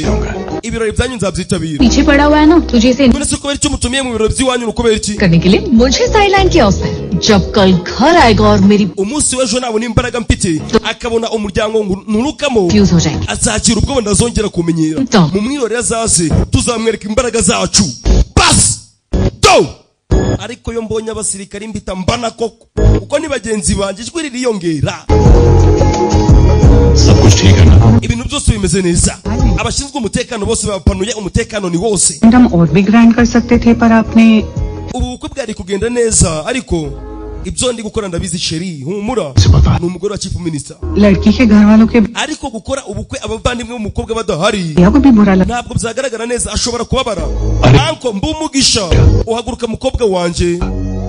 ibirori byanyu nzabyitabira. पीछे पड़ा हुआ है ना तुझे इसे None se kubera icyo umutumiye mu birori by'iwanyu ni ukubera iki? करने के लिए मुझे साइडलाइन किया उसने। जब कल घर आएगा और मेरी Umunsi w'ejo nabona imbaraga mfite, akabona umuryango nturukamo, fuse हो जाएंगे। azagira ubwoba, ndazongera kumenyera. Tom. Mu mwirori azaze tuzamwereka imbaraga zacu. Basi do, ariko iyo mbonye abasirikari mbita mbana koko uko ni bagenzi banjye, ijwi ririyongera. सब कुछ ठीक है ना? Ibintu byose bimeze neza, abashinzwe umutekano bose bapanuye, umutekano ni wose. हम और भी ग्रैंड कर सकते थे पर आपने Ubu bukwe bwari kugenda neza, ariko ibyo ndi gukora ndabizi chérie, humura. Ni umugore wa chief minister. लड़की के घर वालों के Ariko gukora ubukwe abavandimwe b'umukobwa badahari भैया को भी बुरा लगा। ntabwo byagaragara neza, ashobora kubabara. Anko mbumugisha uhaguruka mukobwa wanjye.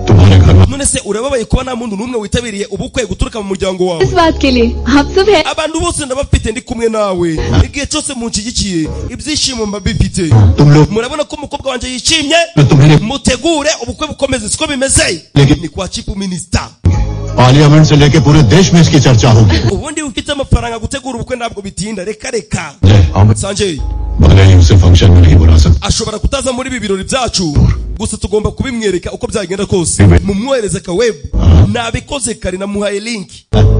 तुम्हारे घर में None se urababaye kuba nta muntu n'umwe witabiriye ubukwe guturuka mu muryango wawe? इस बात के लिए आप सब है। Abantu bose ndabafite, ndi kumwe nawe igihe cyose munshyigikiye, ibyishimo mba bifite. तुम लोग Murabona ko umukobwa wanjye yishimye. तुम्हें Mutegure ubukwe bukomeze, siko bimeze? Ni kwa chief minister. Parliament से लेके पूरे देश में इसकी चर्चा होगी। Ubundi ufite amafaranga gutegura ubukwe ntabwo bitinda, reka reka. Sanjay भले ही उसे function में नहीं बुला सकते, ashobora kutaza muri ibi birori byacu, gusa tugomba kubimwereka uko byagenda kose. Mumwohereze ka web, nabikoze kare, namuhaye link,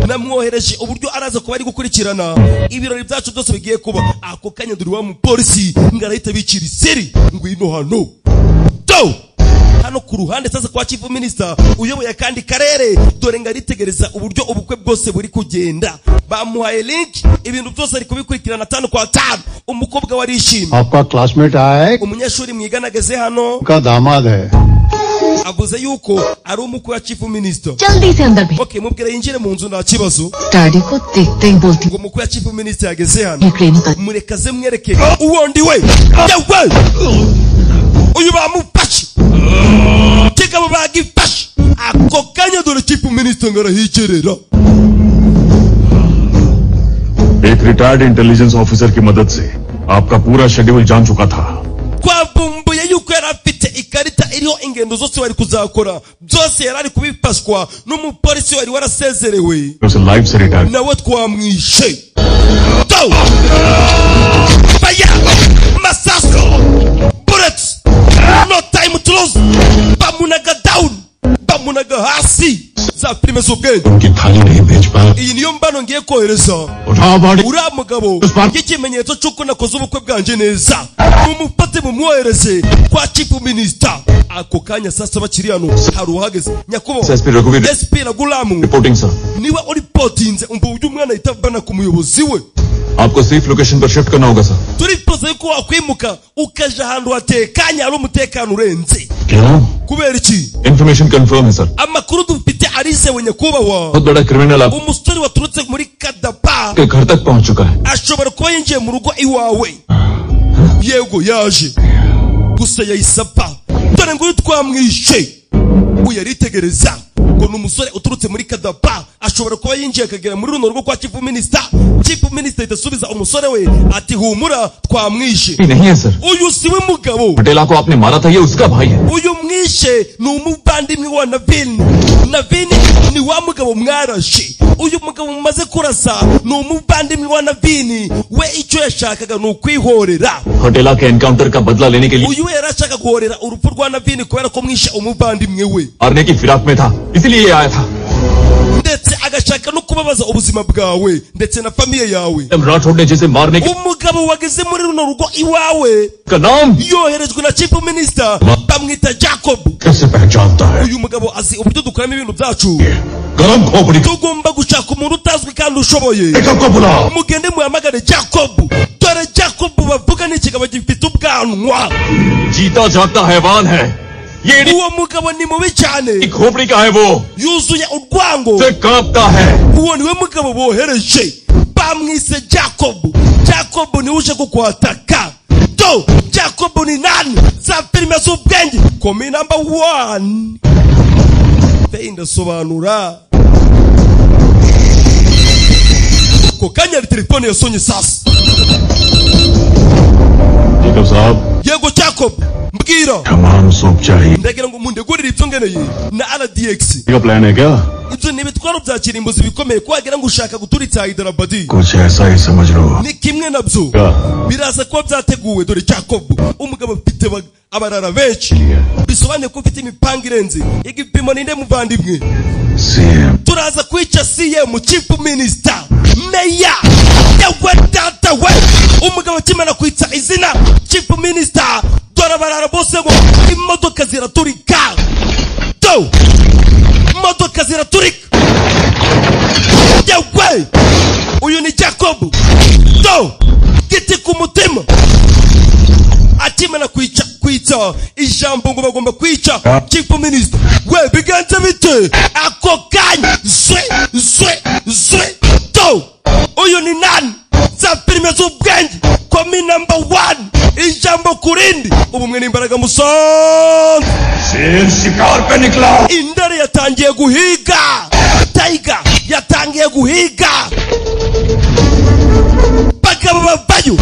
namwohereje uburyo araza kuba ari gukurikirana ibirori byacu byose bigiye kuba. Ako kanya dore wa mupolisi ngarahita bicira iseri, ngwino hano do hano ku ruhande. Sasa kwa chief minister uyoboye akandi karere, dore ngaritegereza uburyo ubukwe bwose buri kugenda. Bamuhaye link, ibintu byose ari kubikurikirana tanu kwa tanu. Umukobwa warishimye. आपका classmate आया है, Umunyeshuri mwigana ageze hano, का दामाद है। avuze yuko ari umukwe wa chief minister. जल्दी से अंदर भेज। Okay, mubwira yinjire mu nzu, nta kibazo. Daddy को देखते ही बोलती Ngo umukwe wa chief minister yageze hano, Ukraine murekaze mwereke uwo ndi we. Yewe, uyu bamufashe, kigabo bagifashe ako kanya. Dore chief minister ngo arahigerera. एक retired intelligence officer की मदद से आपका पूरा शेड्यूल जान चुका था। Twavumbuye yuko yari afite ikarita iriho ingendo zose wari kuzakora, byose yari ari kubifashwa n'umupolisi wari warasezerewe. उसे लाइफ से retire Nawe twamwishe. Do fire, masasu, bullets, no time to lose. Bamunaga down, bamunaga hasi. Za filime z'ubwenge. उनकी थाली नहीं भेज पाया। Iyi niyo mbano ngiye kohereza उठाओ body. Uriya mugabo nk'ikimenyetso cy'uko nakoze ubukwe bwanjye neza. Mumufate mumwohereze kwa chief minister. Ako kanya sasa bakiri hano, hari uhageze. Nyakubahwa SP रघुवीर SP Ragulamu reporting sir. niwe uripotinze. Umva uburyo umwana ahita avana ku muyobozi we. आपको safe location पर शिफ्ट करना होगा sir. Turifuza yuko wakwimuka ukaja ahantu hatekanye, hari umutekano urenze. क्यों? Kubera iki? Information confirm है sir. Amakuru dufite arizewe, nyakubahwa. बहुत बड़ा criminal Umusore waturutse muri Kadapa आपके घर तक पहुंच चुका है। ashobora kuba yinjiye mu rugo iwawe. Yego, yaje gusa yahise apfa. Dore nguyu twamwishe. Uyu aritegereza ngo ni umusore uturutse muri Kadapa, ashobora kuba yinjiye akagera muri runo rugo kwa chief minister. Chief minister ahita asubiza umusore we ati humura, twamwishe. नहीं है sir. Uyu si we mugabo. Patela को आपने मारा था, ये उसका भाई है। Uyu mwishe ni umuvandimwe wa Navin. Navin ni wa mugabo mwarashe. Uyu mugabo mumaze kurasa ni umuvandimwe wa Navin. We icyo yashakaga ni ukwihorera. Patela के एनकाउंटर का बदला लेने के लिए Uyu we yari ashaka guhorera urupfu rwa Navin kubera ko mwishe umuvandimwe we, मारने की फिराक में था, इसलिए ये आया था। ndetse agashaka no kubabaza ubuzima bwawe ndetse na famille yawe. M Rathore ने जिसे मारने की Umugabo wageze muri runo rugo iwawe का नाम yoherejwe na chief minister, bamwita Jacob. कैसे पहचानता है? Uyu mugabo azi uburyo dukoramo ibintu byacu. गरम खोपड़ी Tugomba gushaka umuntu utazwi kandi ushoboye. Jacob को बुलाओ। Mugende muhamagare Jacob. Dore Jacob bavuga ni ikigabo gifite ubwanwa. जीता जागता हैवान है ये। Uwo mugabo ni mubi cyane, खोपड़ी का है वो, yuzuye urwango. से कांपता है। Uwo niwe mugabo bohereje, bamwise Jacob. Jacob niwe uje kukwataka. Do Jacob ni nani? Za filime z'ubwenge, komi number one. Fe ndasobanura. Ako kanya hari telefone yasonye sasa. Jacob साहब। Yego Jacob, mbwira. तमाम soup चाहिए। Ndagira ngo mundegurire ibyo ngeneye na RDX. का plan है क्या? Ibyo ni ibitwaro bya kirimbuzi bikomeye, ko wagira ngo ushaka guturitsa Hyderabad. कुछ ऐसा ही समझ लो। Ni kimwe nabyo, biraza kuba byateguwe. Dore Jacob, umugabo ufite abarara benshi, bisobanuye ko ufite imipanga irenze igipimo. Ninde muvandimwe? CM. Turaza kwica CM, chief minister, meya. Yewe data we, umugabo akimara kwitsa izina chief minister, dore abarara bose ngo imodoka ziraturika. Do imodoka ziraturika. Yewe, uyu ni Jacob. Do giti ku mutima, akimara kwica kwitsa ijambo ngo bagomba kwica chief minister we, bigenze bite? Ako kanya zwe zwe zwe. Do uyu ni nani? Za filime z'ubwenge, komi number one, ijambo ku rindi, ubumwe n'imbaraga. Musanze शेर शिकार पे निकला। Intare yatangiye guhiga, tiger yatangiye guhiga. Bagabo bavayo.